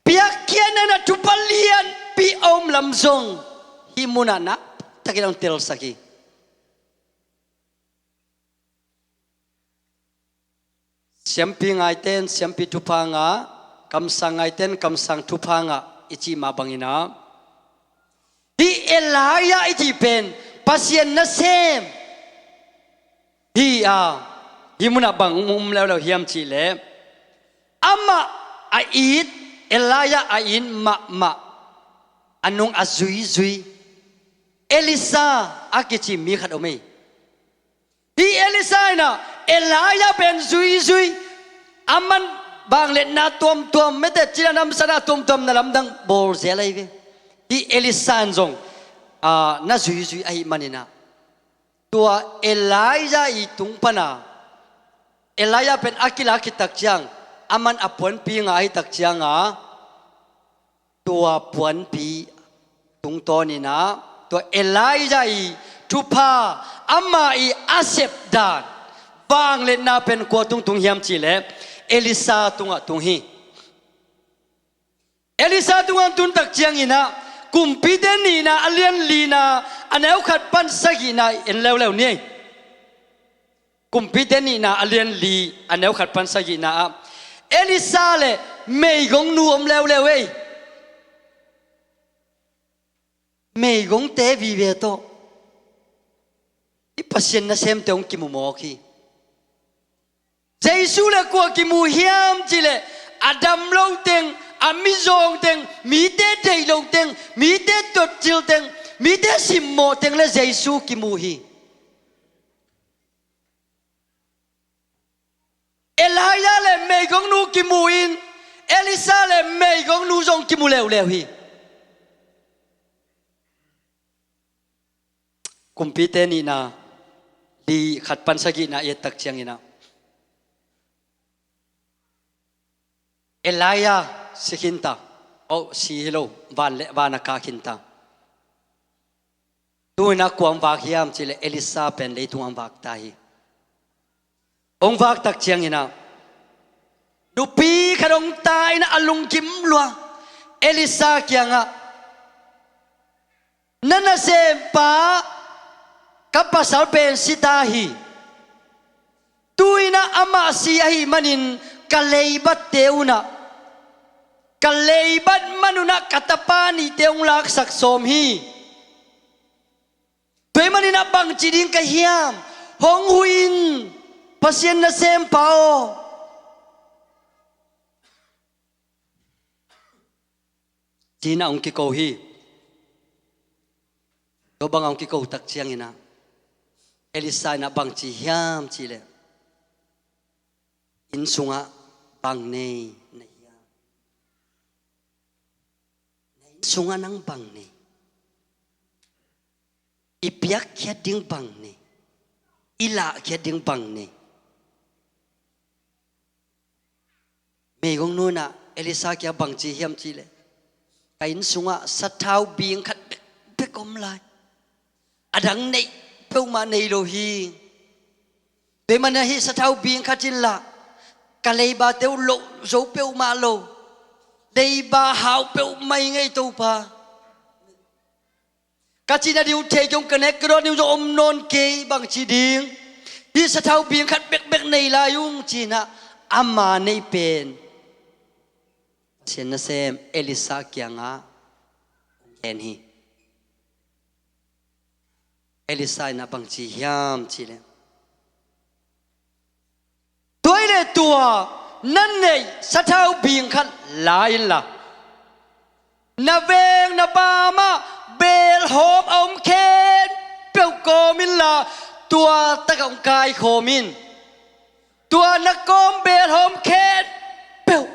Piakkhiatna in ah thupha lianpi a om lam zong hih munah nakpi takin hong telsak hi. Siampi ngaite in siampi thupha ngah, kamsang ngaite in kamsang thupha ngah i cih mah bangin ah, hih Elijah i cih pen Pasian nasem hi a, hih munah bang um leuleu hiam cih leh, amah a it, Elijah a it mahmah, a nung a zuizui Elisha a kici mi khat om hi. Hih Elisha in ah Elijah pen zuizui, aman vangliatna tuamtuam, mete, cina namsana tuamtuam na lamdang bawl zel ahi ve. Hih Elisha in zong, aa, na zuizui ahih manin ah, tua Elijah i tung pana, Elijah pen a kilak khit tak ciang, aman a puanpi ngah ahih tak cianga, tua puanpi tungtawnin ah, tua Elijah i thupha, amah i a sepdan, vangliatna pen kua tungtung hiam cih leh Elisha tungah tung hi. Elisha tungah tun tak ciangin ah, Kumpite nihna a lian lina a neu khat pan sagihna en leuleu ni. Kumpite nihna a lian li a neu khat pan sagihna ah, Elisha le meigongnu om leuleu ei. Meigongte vive tawh i Pasian nasemte hong kimu mawk hi. Jesu le kua kimu hiam cih leh, a dam lo teng, a mizawng teng, mite deih lo teng, mite totcil teng, mite simmawh teng le Jesu kimu hi. Elijah le meigongnu kimu in, Elisha le meigongnu zong kimu leuleu hi. Kumpite nihna li khat pan sagihna i et tak ciangin ah, Elijah si khinta, oh, si hi lo, van le van a kah khinta. Tu-in ah kua hong vak hiam cih leh Elisha pen leitung hong vak ta hi. Hong vak tak ciangin ah, nupi khat hong ta in ah a lungkim lua, Elisha kiangah, na nasempa ka pasal pen si ta hi. Tu-in ah amah si ahih manin ka leibatte un ah, ka leibat man un ah ka tapa nihte hong laksak sawm hi. Tua ahih manin ah bangci ding ka hiam? Hong huh in, Pasian nasempa aw. Ci-in ah hong kiko hi. Tua bangah hong kiko tak ciangin ah, Elisha in ah bangci hiam cih leh, inn sungah bang nei na hiam? Na inn sungah nang bang nei? I piakkhiat ding bang nei? i lahkhiat ding bang nei? Meigong nu in ah Elisha kiang bang ci hiam cih leh, ka inn sungah sathau bing khat bekbek om lai. A dang neih peuhmah nei lo hi. Tua ahih manin ah hih sathau bing khat in lah ka leibate uh loh zo peuhmah lo. Leiba hau peuhmah ing ei Topa. Ka cihna ding uh thei kei ung, ka nek ka dawn ding uh zong om nawn kei, bang ci ding? Hih sathau bing khat bekbek nei lai ung ci-in ah ama neih pen Pasian nasem Elisha kiangah hong gen hi. Elisha in ah bang ci hiam cih leh, tua ahih leh tua na neih sathau bing khat la inla, na veng na pam ah beel hawm a om khempeuh kawm inla, tua takah hong kaikhawm in. Tua na kawm beel hawm khempeuh,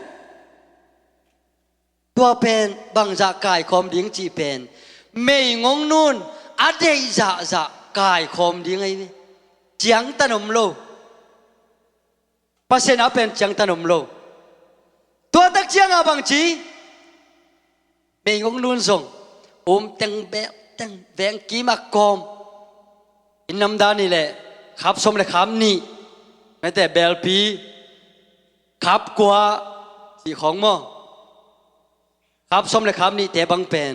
tua pen bangzah kaikhawm ding cih pen, meigong nu in a deih zahzah kaikhawm ding ahi ve. Ciangtan om lo. Pasian a pen ciangtan om lo. Tua tak ciangah bang ci? Meigong nu in zong um teng beel teng veng kim a kawm. Inn namdan hi leh khap sawm le khap nih, mete beelpi khap kua cih khawng maw? Khap sawm le khap nihte bang pen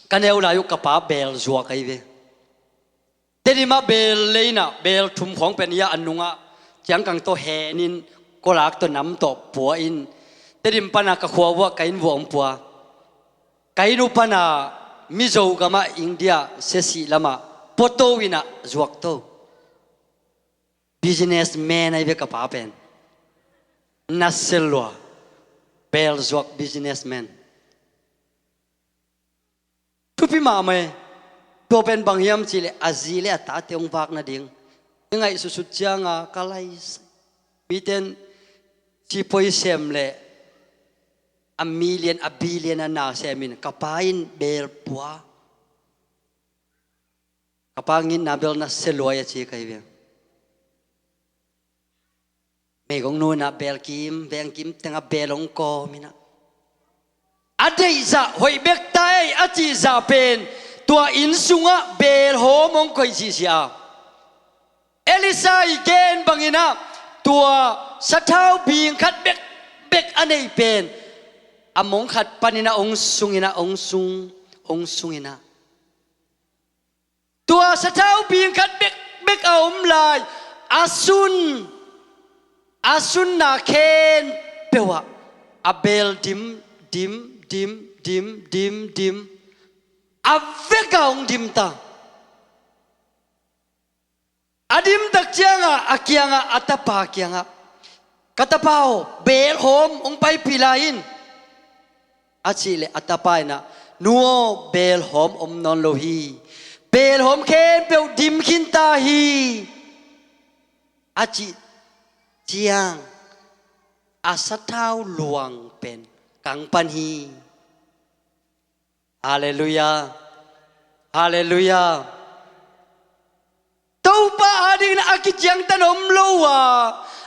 ka neu lai uh ka pa beel zuak ahi ve. Tedim ah beel lei in ah beel thum khawng pen hi a, a nungah ciangkang tawh hen in kawlak tawh nam tawh pua in, Tedim pan ah ka khua vuah ka inn vuah hong pua. Ka inn uh pan ah Mizo gam ah India Sesi lam ah puato in ah zuak to. Businessman ahi ve ka pa pen. Naselua, beel zuak businessman. Thupi mahmah e. Tua pen bang hiam cih leh a zi le a tate hong vak nading i ngaihsutsut ciangin ka laisai. Mite in sipuai sem leh a million a billion a na sem in, ka pa in beel pua. Ka pa ngitna bel nasia luai a ci ka hi ve. Meigong nu in ah beel kim, veng kim teng ah beel hong kawm in ah, a deih zah hoih bek ta ei a cih zah pen tua inn sungah beel hawm hong koih ziahziah a. Elisha i gen bangin ah tua sathau bing khat bekbek a neih pen a mong khat panin ah hong sung in ah, hong sung, hong sung in ah, tua sathau bing khat bekbek a om lai, a sun, a sunna khempeuh ah a beel dim, dim, dim, dim, dim, dim, a vek a hong dim ta. A dim tak ciangah a kiangah, a tapa kiangah, "Ka tapa aw, beel hawm hong paipih lai in," a cih leh a tapa in ah, "Nu aw, beel hawm om nawn lo hi. Beel hawm khempeuh dim khin ta hi," a cih ciang a sathau luang pen kang pan hi. Halleluiah. Halleluiah. Topa adingin a kiciangtan om lo a,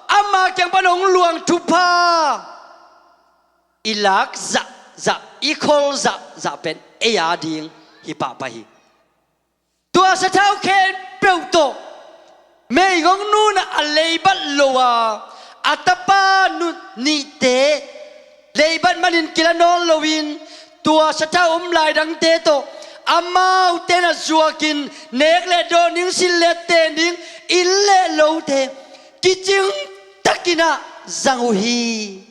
ama kiang pan hong luang thupha i lak zahzah, i khol zahzah pen ei ading hi pahpah hi. Tua sathau khempeuh tawh meigong nu in ah a leibat lo a, a tapa nu nihte leibat manin kila nawn loin, tua sathau om lai dangte tawh amaute in ah zuakin, nek le dawn ding, silh le ten ding, inn le lote kicing takin ah zang uh hi,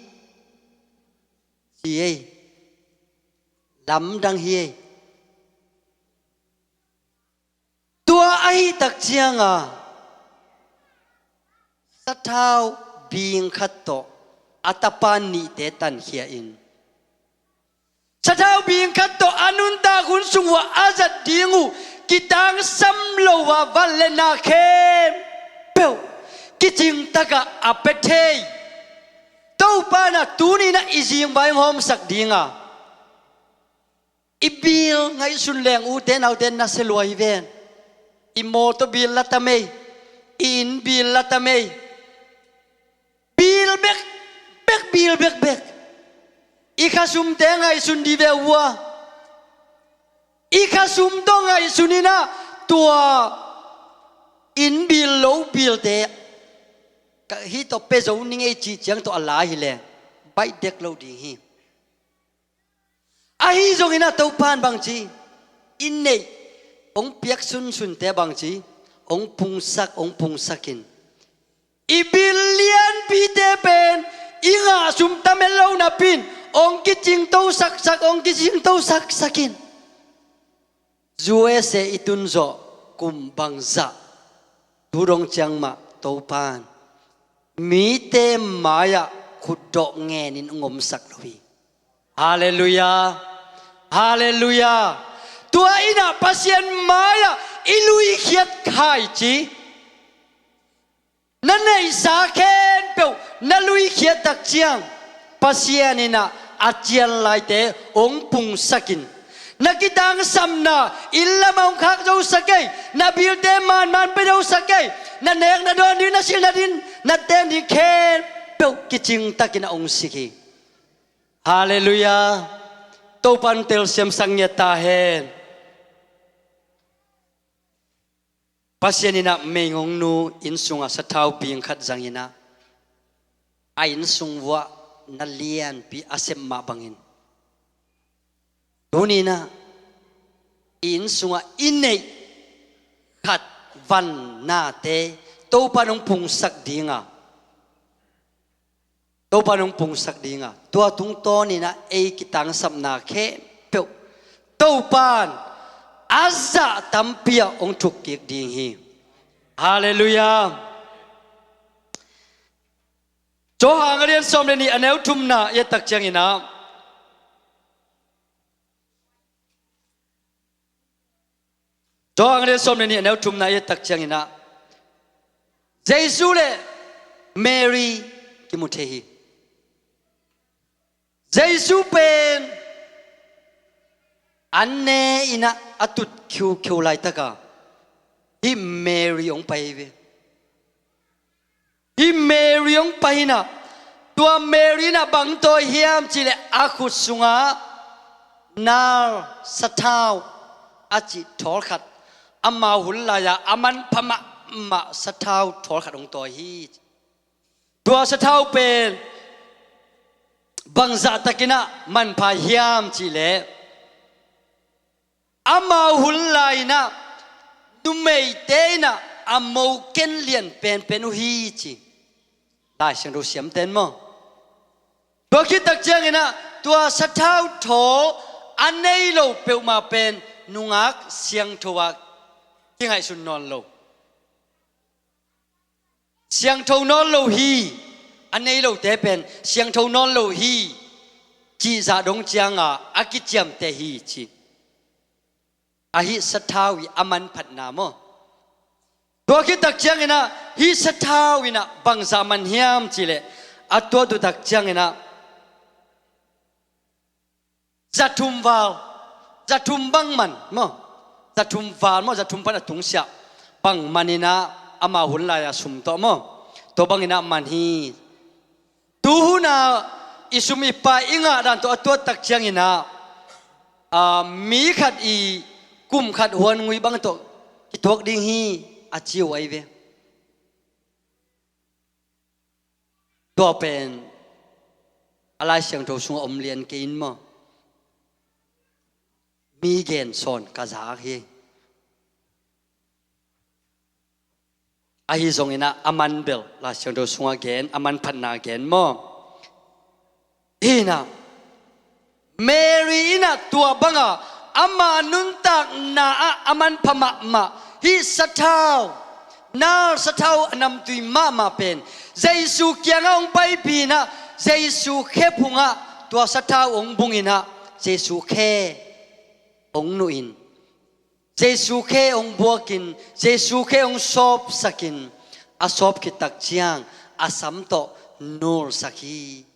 ci ei. Lamdang hi ei. Tua ahih tak ciangin sathau bing khat tawh a tapa nihte tankhia in, sathau bing khat tawh a nuntak hun sung uah a zat ding uh kitangsam lo a, van le na khempeuh kicing takah a pia thei. Topa in ah tuni in ah i zingvai hong hawmsak ding a, i bil ngaihsun leng, ute naute, nasia luai hi ven. I mawtaw bill la ta mei, i inn bill la ta mei. Bill bekbek, bill bekbek. I khasumte ngaihsun dih ve ua. I khasum tawh ngaihsun in ah tua inn bill lo billte ka hih tawh pia zo ning ei cih ciang tawh a la hileh baih dek lo ding hi. Ahi zongin ah Topa in bangci i neih hong piak sunsunte bangci hong pungsak, hong pungsak in. I bill lianpite pen i ngah sum tam het lo napi in hong kicingto saksak, hong kicingto saksak in. U S A i tun zawh kum bangzah tu dong ciang mah Topa in mite mai-ah khutdawh ngenin hong omsak lo hi. Halleluiah. Halleluiah. Tua in ah Pasian mai-ah i luikhiat khai ci. Na neihsa khempeuh na luikhiat tak ciang Pasian in ah a cian laite hong pungsak in. Na kitangsapna inn lamah hong khak zosak ei. Na billte manman pia zosak ei. Na nek na dawn ding, na silh na din, na ten ding khempeuh kicingtakin a hong sik hi. Halleluiah. Topa in telsiam sak ngiat ta hen. Pasian in ah meigongnu inn sungah sathau ping khat zang in ah a inn sung vuah na lianpi a sep mah bangin tuni in ah i inn sungah i neih khat vannate Topa in hong pungsak ding a, Topa in hong pungsak ding a, tua tungtawn in ah ei kitangsapna khempeuh Topa in a zah tampi ah hong thukkik ding hi. Halleluiah. Johan a lian sawm le nih a neu thumna i et tak ciangin ah, Johan a lian sawm le nih a neu thumna i et tak ciangin ah Jesu le Mary kimu thei hi. Jesu pen an ne in ah a tut khiukhiu laitak a hih Mary hong pai hi ve. Hih Mary hong pai in ah, tua Mary in ah bang tawi hiam cih leh a khut sungah nar sathau a cih thawl khat, amau hun lai-a a manpha mahmah sathau thawl khat hong tawi hi. Tua sathau pen bangzah takin ah manpha hiam cih leh amau hun lai-in ah numeite in ah a mo ken lian penpen uh hi ci. Lai Siangtho siamten maw? Tua khit tak ciangin ah tua sathau thaw a nei lo peuhmah pen nungak siangtho ah kingaihsun nawn lo. Siangtho nawn lo hi. A nei lote pen siangtho nawn lo hi. Cihzah dong cianga a kiciamteh hi ci. Ahi sathau i a manphatna maw? Tua khit tak ciangin ah hih sathau in ah bangzah man hiam cih leh a tuat uh tak ciangin ah zathum val, zathum bang man maw? Zathum val maw, zathum pan a tungsiah bang man in ah amau hun lai-a sum tawh maw? Tua bangin ah man hi. Tuhuna i sum i pai i ngah dan tawh a tuat tak ciangin ah, a, mi khat i kum khat huan ngui bang tawh kituak ding hi a ci uh ahi ve. Tua pen a Lai Siangtho sungah om lian kei in maw? Mi gen sawn ka zak hi. Ahi zongin ah a man bel Lai Siangtho sungah gen, a manphatna gen maw? Hi in ah Mary in ah tua banga ama nuntakna ah a manpha mahmah hih sathau, nar sathau a namtui mahmah pen Jesu kiangah hong paipih in ah Jesu khe phungah tua sathau hong bung in ah Jesu khe hong nuh in, Jesu khe hong buakin, Jesu khe hong sawpsakin, a sawp khit tak ciang a sam tawh nulsak hi.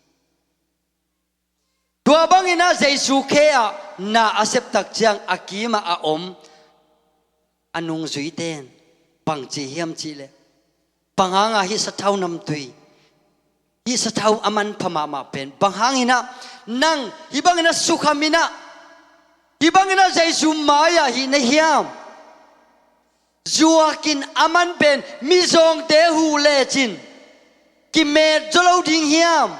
Tua bangin ah Jesu khe ah na a sep tak ciang a kimah a om a nungzuite in bang ci hiam cih leh, bang hanga hih sathau namtui, hih sathau a manpha mahmah pen bang hangin ah nang hih bangin ah sukham in ah, hih bangin ah Jesu mai-ah hih na hiam? Zuakin a man pen mizawngte huh lecin kimet zaw lo ding hiam?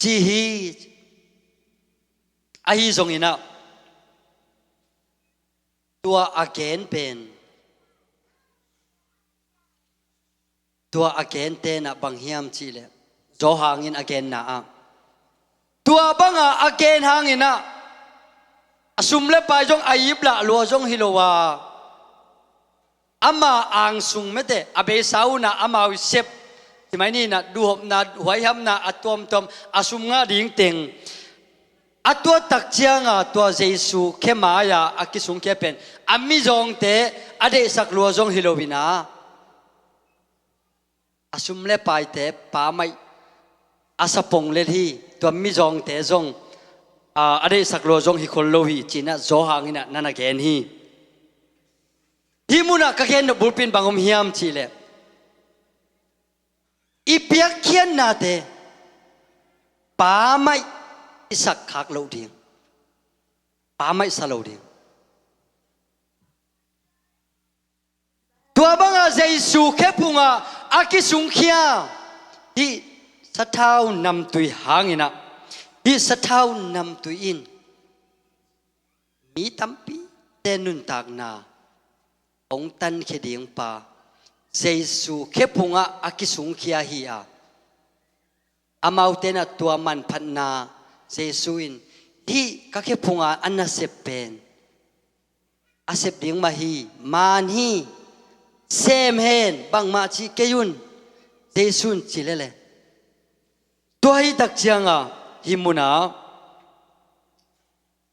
Ci hi. Ahi zongin ah, tua a gen pen, tua a gen tenah bang hiam cih leh, Johan in a genna ah, tua banga a gen hangin ah, a sum le pai zong a iplah lua zong hi lo a, ama angsung mete, a beisa unah amau i sep, ci mai ni in ah, duhopna, huaihamna a tuamtuam, a sum ngah ding teng, a tuat tak cianga tua Jesu khe mai-a a kisungkhia pen a mizawngte a deihsak lua zong hi lo in ah, a sum le paite pa maih a sa pong lel hi, tua mizawngte zong, aa, a deihsak lua zong hi khol lo hi, ci-in ah Johan in ah na na gen hi. Hih munah ka gen nop bulpi in bang om hiam cih leh, i piakkhiatnate pa maih i sak khak loh ding, pa maih sa lo ding. Tua banga Jesu khe phungah a kisungkhia hih sathau namtui hangin ah, hih sathau namtui in mi tampite nuntakna hong tankhia ding pa Jesu khe phungah a kisungkhia hi a, amaute in ah tua manphatna, Jesu in hih ka khe phunga a nasep pen a sep ding mah hi, man hi, sem hen, bangmah cih kei un, Jesu in ci lele. Tua hi tak cianga, hih munah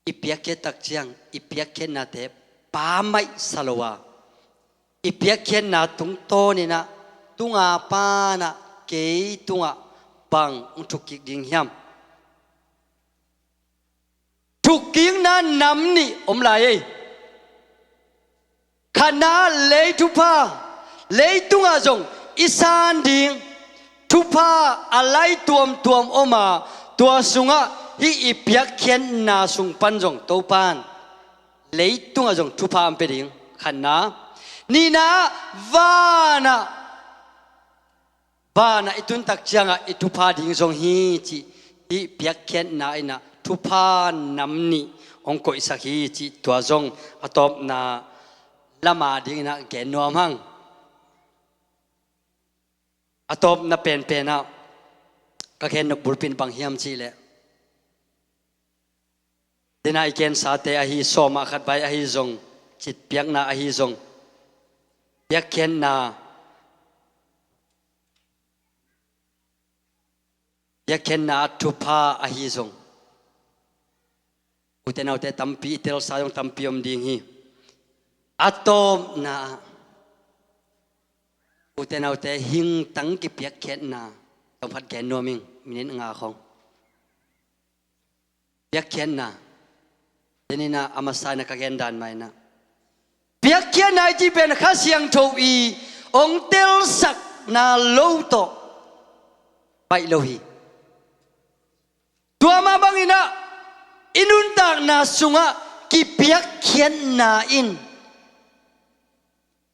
i piakkhiat tak ciang, i piakkhiatnate pa maih sa lo a, i piakkhiatna tungtawnin ah, tunga pan ah kei tungah bang hong thukkik ding hiam? Thukkikna nam nih om lai ei. Khatna, lei thupha, leitungah zong i san ding thupha a lai tuamtuam om a, tua sungah hih i piakkhiatna sung pan zong Topan leitungah zong thupha hong pia ding. Khatna. Nihna, vanah, vanah i tun tak ciangah i thupha ding zong hi, cih hih piakkhiatna in ah thupha nam nih hong koihsak hi, cih tua zong a tawpna lama dingin ah gen nuam hang. A tawpna penpen ah ka gen nop bulpi in bang hiam cih leh, dena i kensate ahi, sawmah khat vai ahi zong, citpiakna ahi zong, piakkhiatna, piakkhiatna thupha ahi zong, ute naute tampi i telsa zong tampi om ding hi. A tawpna ah, ute naute hingtang kipiakkhiatna tawm khat gen nuam ing, minit nga khong. Piakkhiatna. Denin ah a masa in ah ka gen dan mah in ah, piakkhiatna i cih pen Kha Siangtho i hong telsakna lo tawh baih lo hi. Tua mah bangin ah i nuntakna sungah kipiakkhiatna in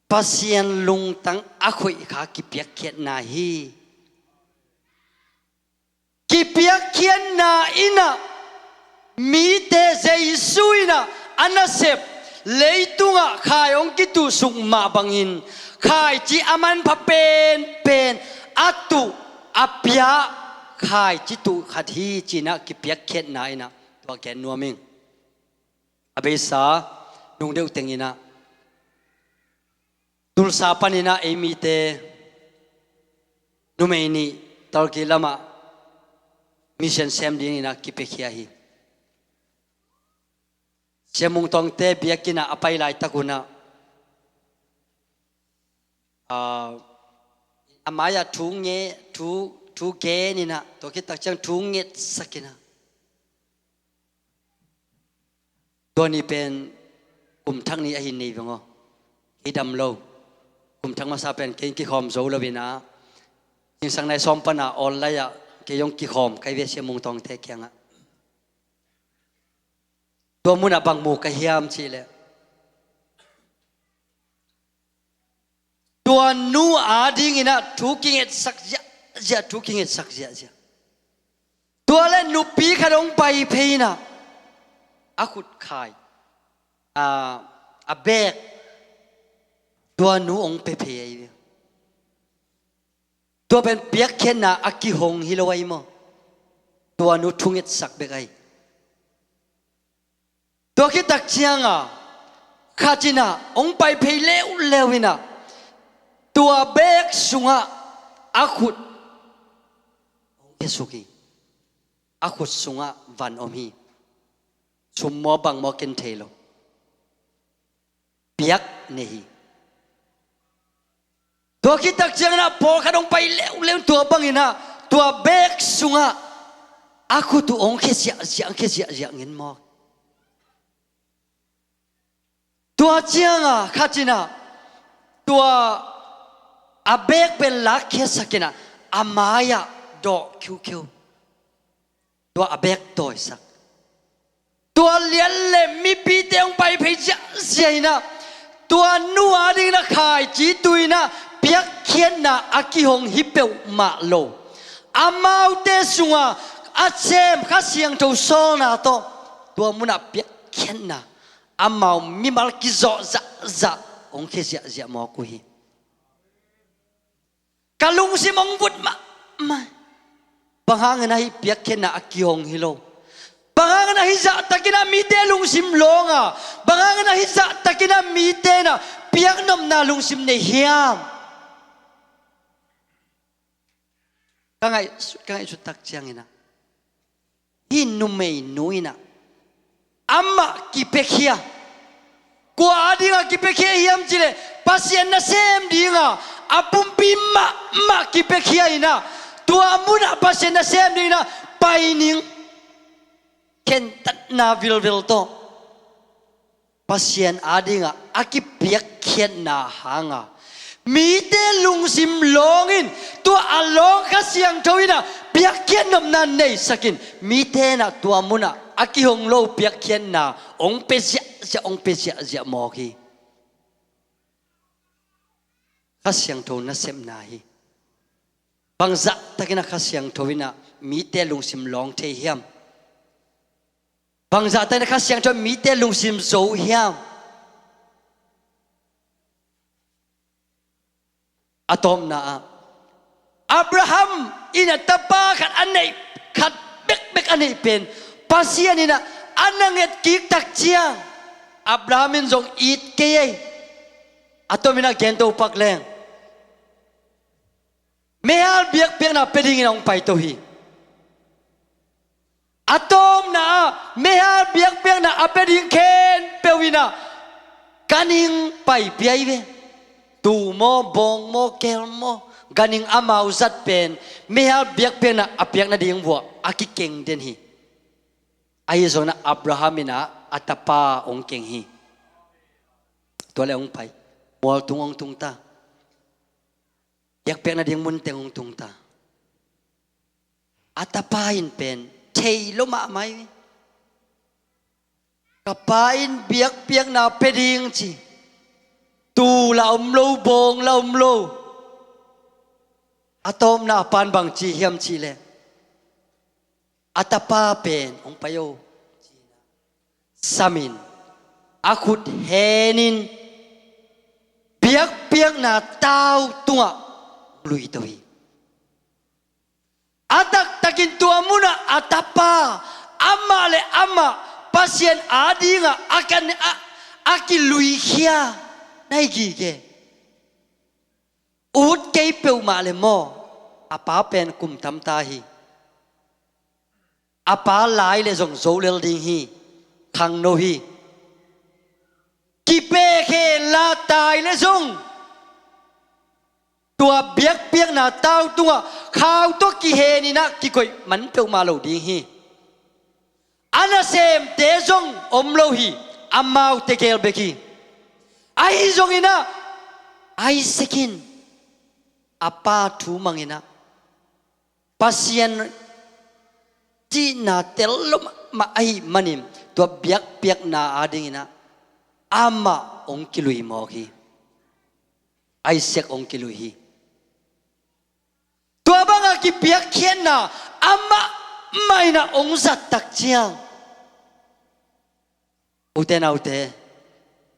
Pasian lungtang a khoih kha kipiakkhiatna hi. Kipiakkhiatna in ah mite Jesu in ah a nasep, leitungah khai hong kituhsuk mah bangin, khaici a manpha penpen a tuh, a pia khaici tuh khat hi, ci-in ah kipiakkhiatna in ah tua gen nuam ing. A beisa nung deuh tengin ah Tulsa panin ah ei mite numei nih Turkey lamah mission sem dingin ah kipiakhia hi. Sia Mung Tawngte biakinn ah a pai laitak un ah, aa, a mai-ah thu nge, thu, thu genin ah, tua khit tak ciang thu ngetsakin ah, Tua ni pen kum thak ni ahi nei veng aw. Kei dam lo. Kum thak masa pen kei kikhawm zo lo in ah, zingsang nai sawm pan a online ah kei zong kikhawm kai ve Sia Mung Tawngte kiangah. Tua munah bang mu ka hiam cih leh, tua nu adingin ah thu kingetsak ziahziah, thu kingetsak ziahziah. Tua le nupi khat hong pai phei in ah, a khut khai, a, a bag tua nu hong pia phei ahi ve. Tua pen piakkhiatna a kihong hi lo ahi maw? Tua nu thungetsak bek ahi. Tua khit tak ciangah khat in ah hong pai phei leuleu in ah, tua bag sungah a khut hong khesuk hi. A khut sungah van om hi. Sum maw bang maw ken thei lo. Piak nei hi. Tua khit tak ciangin ah pawlkhat hong pai leuleu, tua bangin ah tua bag sungah a khut uh hong khia ziahziah, hong khia ziahziah ngen mawk. Tua ciangah khat in ah tua a bag pen lakkhiatsak in ah a mai-ah dawh khiukhiu. Tua a bag tawisak. Tua lian le mipite hong pai phei ziahziah in ah, tua nu adingin ah khaici tu in ah piakkhiatna a kihong hi peuhmah lo. Amaute sungah a sem Kha Siangtho sawlna tawh tua munah piakkhiatna amau mimal kizawh zahzah hong khia ziahziah mawk uh hi. Ka lungsim hong vut mahmah. Bang hangin ah hih piakkhiatna a kihong hi lo? Bang hangin ah hih zahtakin ah mite lungsim lawng a, bang hangin ah hih zahtakin ah mite in ah piaknopna lungsim nei hiam? Ka ngaihsut, ka ngaihsut tak ciangin ah hih numeinu in ah amah kipiakhia. Kua adingah kipiakhia hiam cih leh Pasian nasem dingah a pumpi mahmah kipiakhia in ah, tua munah Pasian nasem dingin ah pai ning, khentatna vilvel tawh Pasian adingah a kipiakkhiatna hanga mite lungsim lawng in, tua a lawng Kha Siangtho in ah piakkhiat nopna neisak in, mite in ah tua munah a kihong lo piakkhiatna hong pia ziahziah, hong pia ziahziah mawk hi. Kha Siangtho nasepna hi. Bang zahtakin ah Kha Siangtho in ah mite lungsim lawng thei hiam? Bang zahtakin ah Kha Siangtho in mite lungsim zo hiam? A tawpna ah, Abraham in a tapa khat a neih, khat bekbek a neih pen Pasian in ah a na nget kik tak ciang, Abraham in zong it kei ei. A tomin ah gento pak leng, meihal biakpiakna pia dingin hong paito hi. A tawpna ah meihal biakpiakna a pia ding khempeuh in ah ganhing pai pia hi ve. Tuu maw, bawng maw, keel maw, ganhing amau zat pen meihal biakpiakna a piak nading vuah a kikeng den hi. Ahi zongin ah Abraham in ah a tapa hong keng hi. Tua le hong pai, mualtung hong tung ta. Biakpiak nading mun teng hong tung ta. A tapa in pen thei lo mahmah hi. Ka pa in biakpiakna pia ding ci, tuu la om lo, bawng la om lo. A tawpna a pan bang ci hiam cih leh, a tapa pen hong pai o, samin, a khut henin, biakpiakna tau tungah luito hi. A taktakin tua munah a tapa amah le amah Pasian adingah a kan, a, a kiluikhia na hi gige. Ut kei peuhmah le maw, a pa pen kum tam ta hi. A pa lai le zong zo lel ding hi, khangno hi. Kipek hen la, tai le zong tua biakpiakna tau tungah khau tawh kihenin ah kikoih man peuhmah lo ding hi. A nasemte zong om lo hi. amaute gel bek hi. Ahi zongin ah Isaac in a pa thu mangin ah Pasian cihna tel lo mahmah ahih manin tua biakpiakna adingin ah amah hong kilui mawk hi. Isaac hong kilui hi. Tua banga kipiakkhiatna amah mah in ah hong zat tak ciang, ute naute,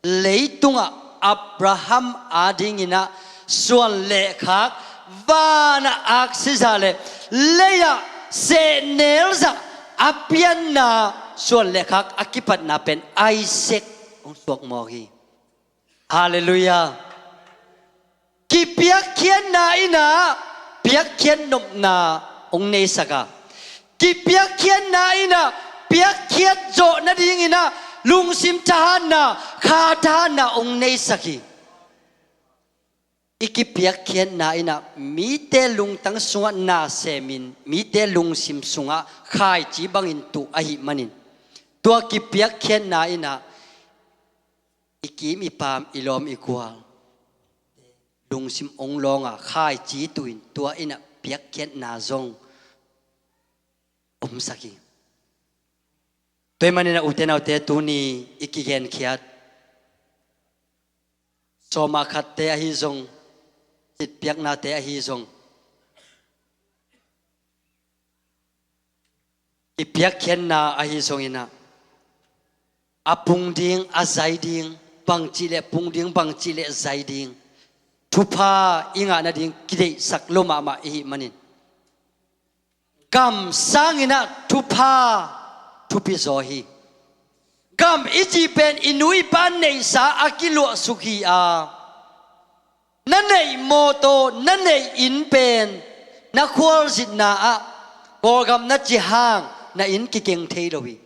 leitungah Abraham adingin ah suan le khak, vanah aksi zah le leiah sehnel zah a pianna suan le khak a kipatna pen Isaac hong suak mawk hi. Halleluiah. Kipiakkhiatna in ah piakkhiat nopna hong neisak a, kipiakkhiatna in ah piakkhiat zawh nadingin ah lungsim thahatna, kha thahatna hong neisak hi. I kipiakkhiatna in ah mite lungtang sungah na semin, mite lungsim sungah khaici bangin tuh ahih manin, tua kipiakkhiatna in ah i kim i pam, i lawm i gual lungsim hong lawng a, khaici tuhin tua in ah piakkhiatna zong omsak hi. Tua ahih manin ah ute naute, tuni i kigenkhiat sawma khatte ahi zong, citpiaknate ahi zong, i piakkhiatna ahi zongin ah a pung ding, a zai ding, bangcih leh pung ding, bangcih leh zai ding thupha i ngah nading kideihsak lo mahmah i hih manin, gam sangin ah thupha thupi zaw hi. Gam i cih pen i nu i pa neihsa a kiluahsuk hi a, na neih mawtaw, na neih inn pen na khualzinna ah Kawlgam na ci hang na inn kikeng thei lo hi.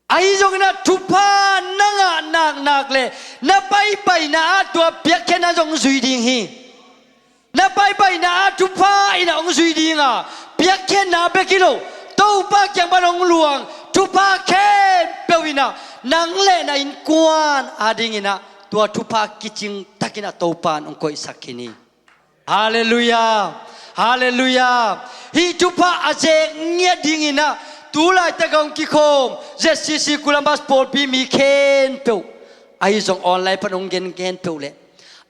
Ahi zongin ah thupha na ngah naknak le na paipaina ah tua piakkhiatna zong zui ding hi. Na paipaina ah thupha in ah hong zui ding a, piakkhiatna bek hi lo, Topa kiang pan hong luang thupha khempeuh in ah nang le na innkuan adingin ah tua thupha kicing takin ah Topa in hong koihsak khin hi. Halleluiah. Halleluiah. Hih thupha a zek ngiat dingin ah tu laitak a hong kikhawm Z C C Columbus pawlpi mi khempeuh, ahi zong online pan hong gen khempeuh le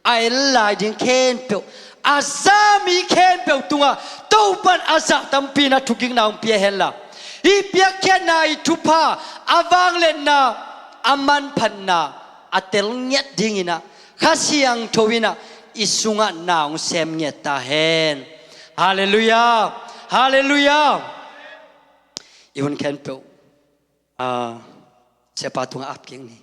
a en lai ding khempeuh, a za mi khempeuh tungah Topa in a zah tampi in ah thukikna hong pia henla, hih piakkhiatna i thupha, a vangliatna, a manphatna a tel ngiat dingin ah Kha Siangtho in ah i sungah na hong sem ngiat ta hen. Halleluiah. Halleluiah. I hun khempeuh, ah, siapa tungah ap kik ni.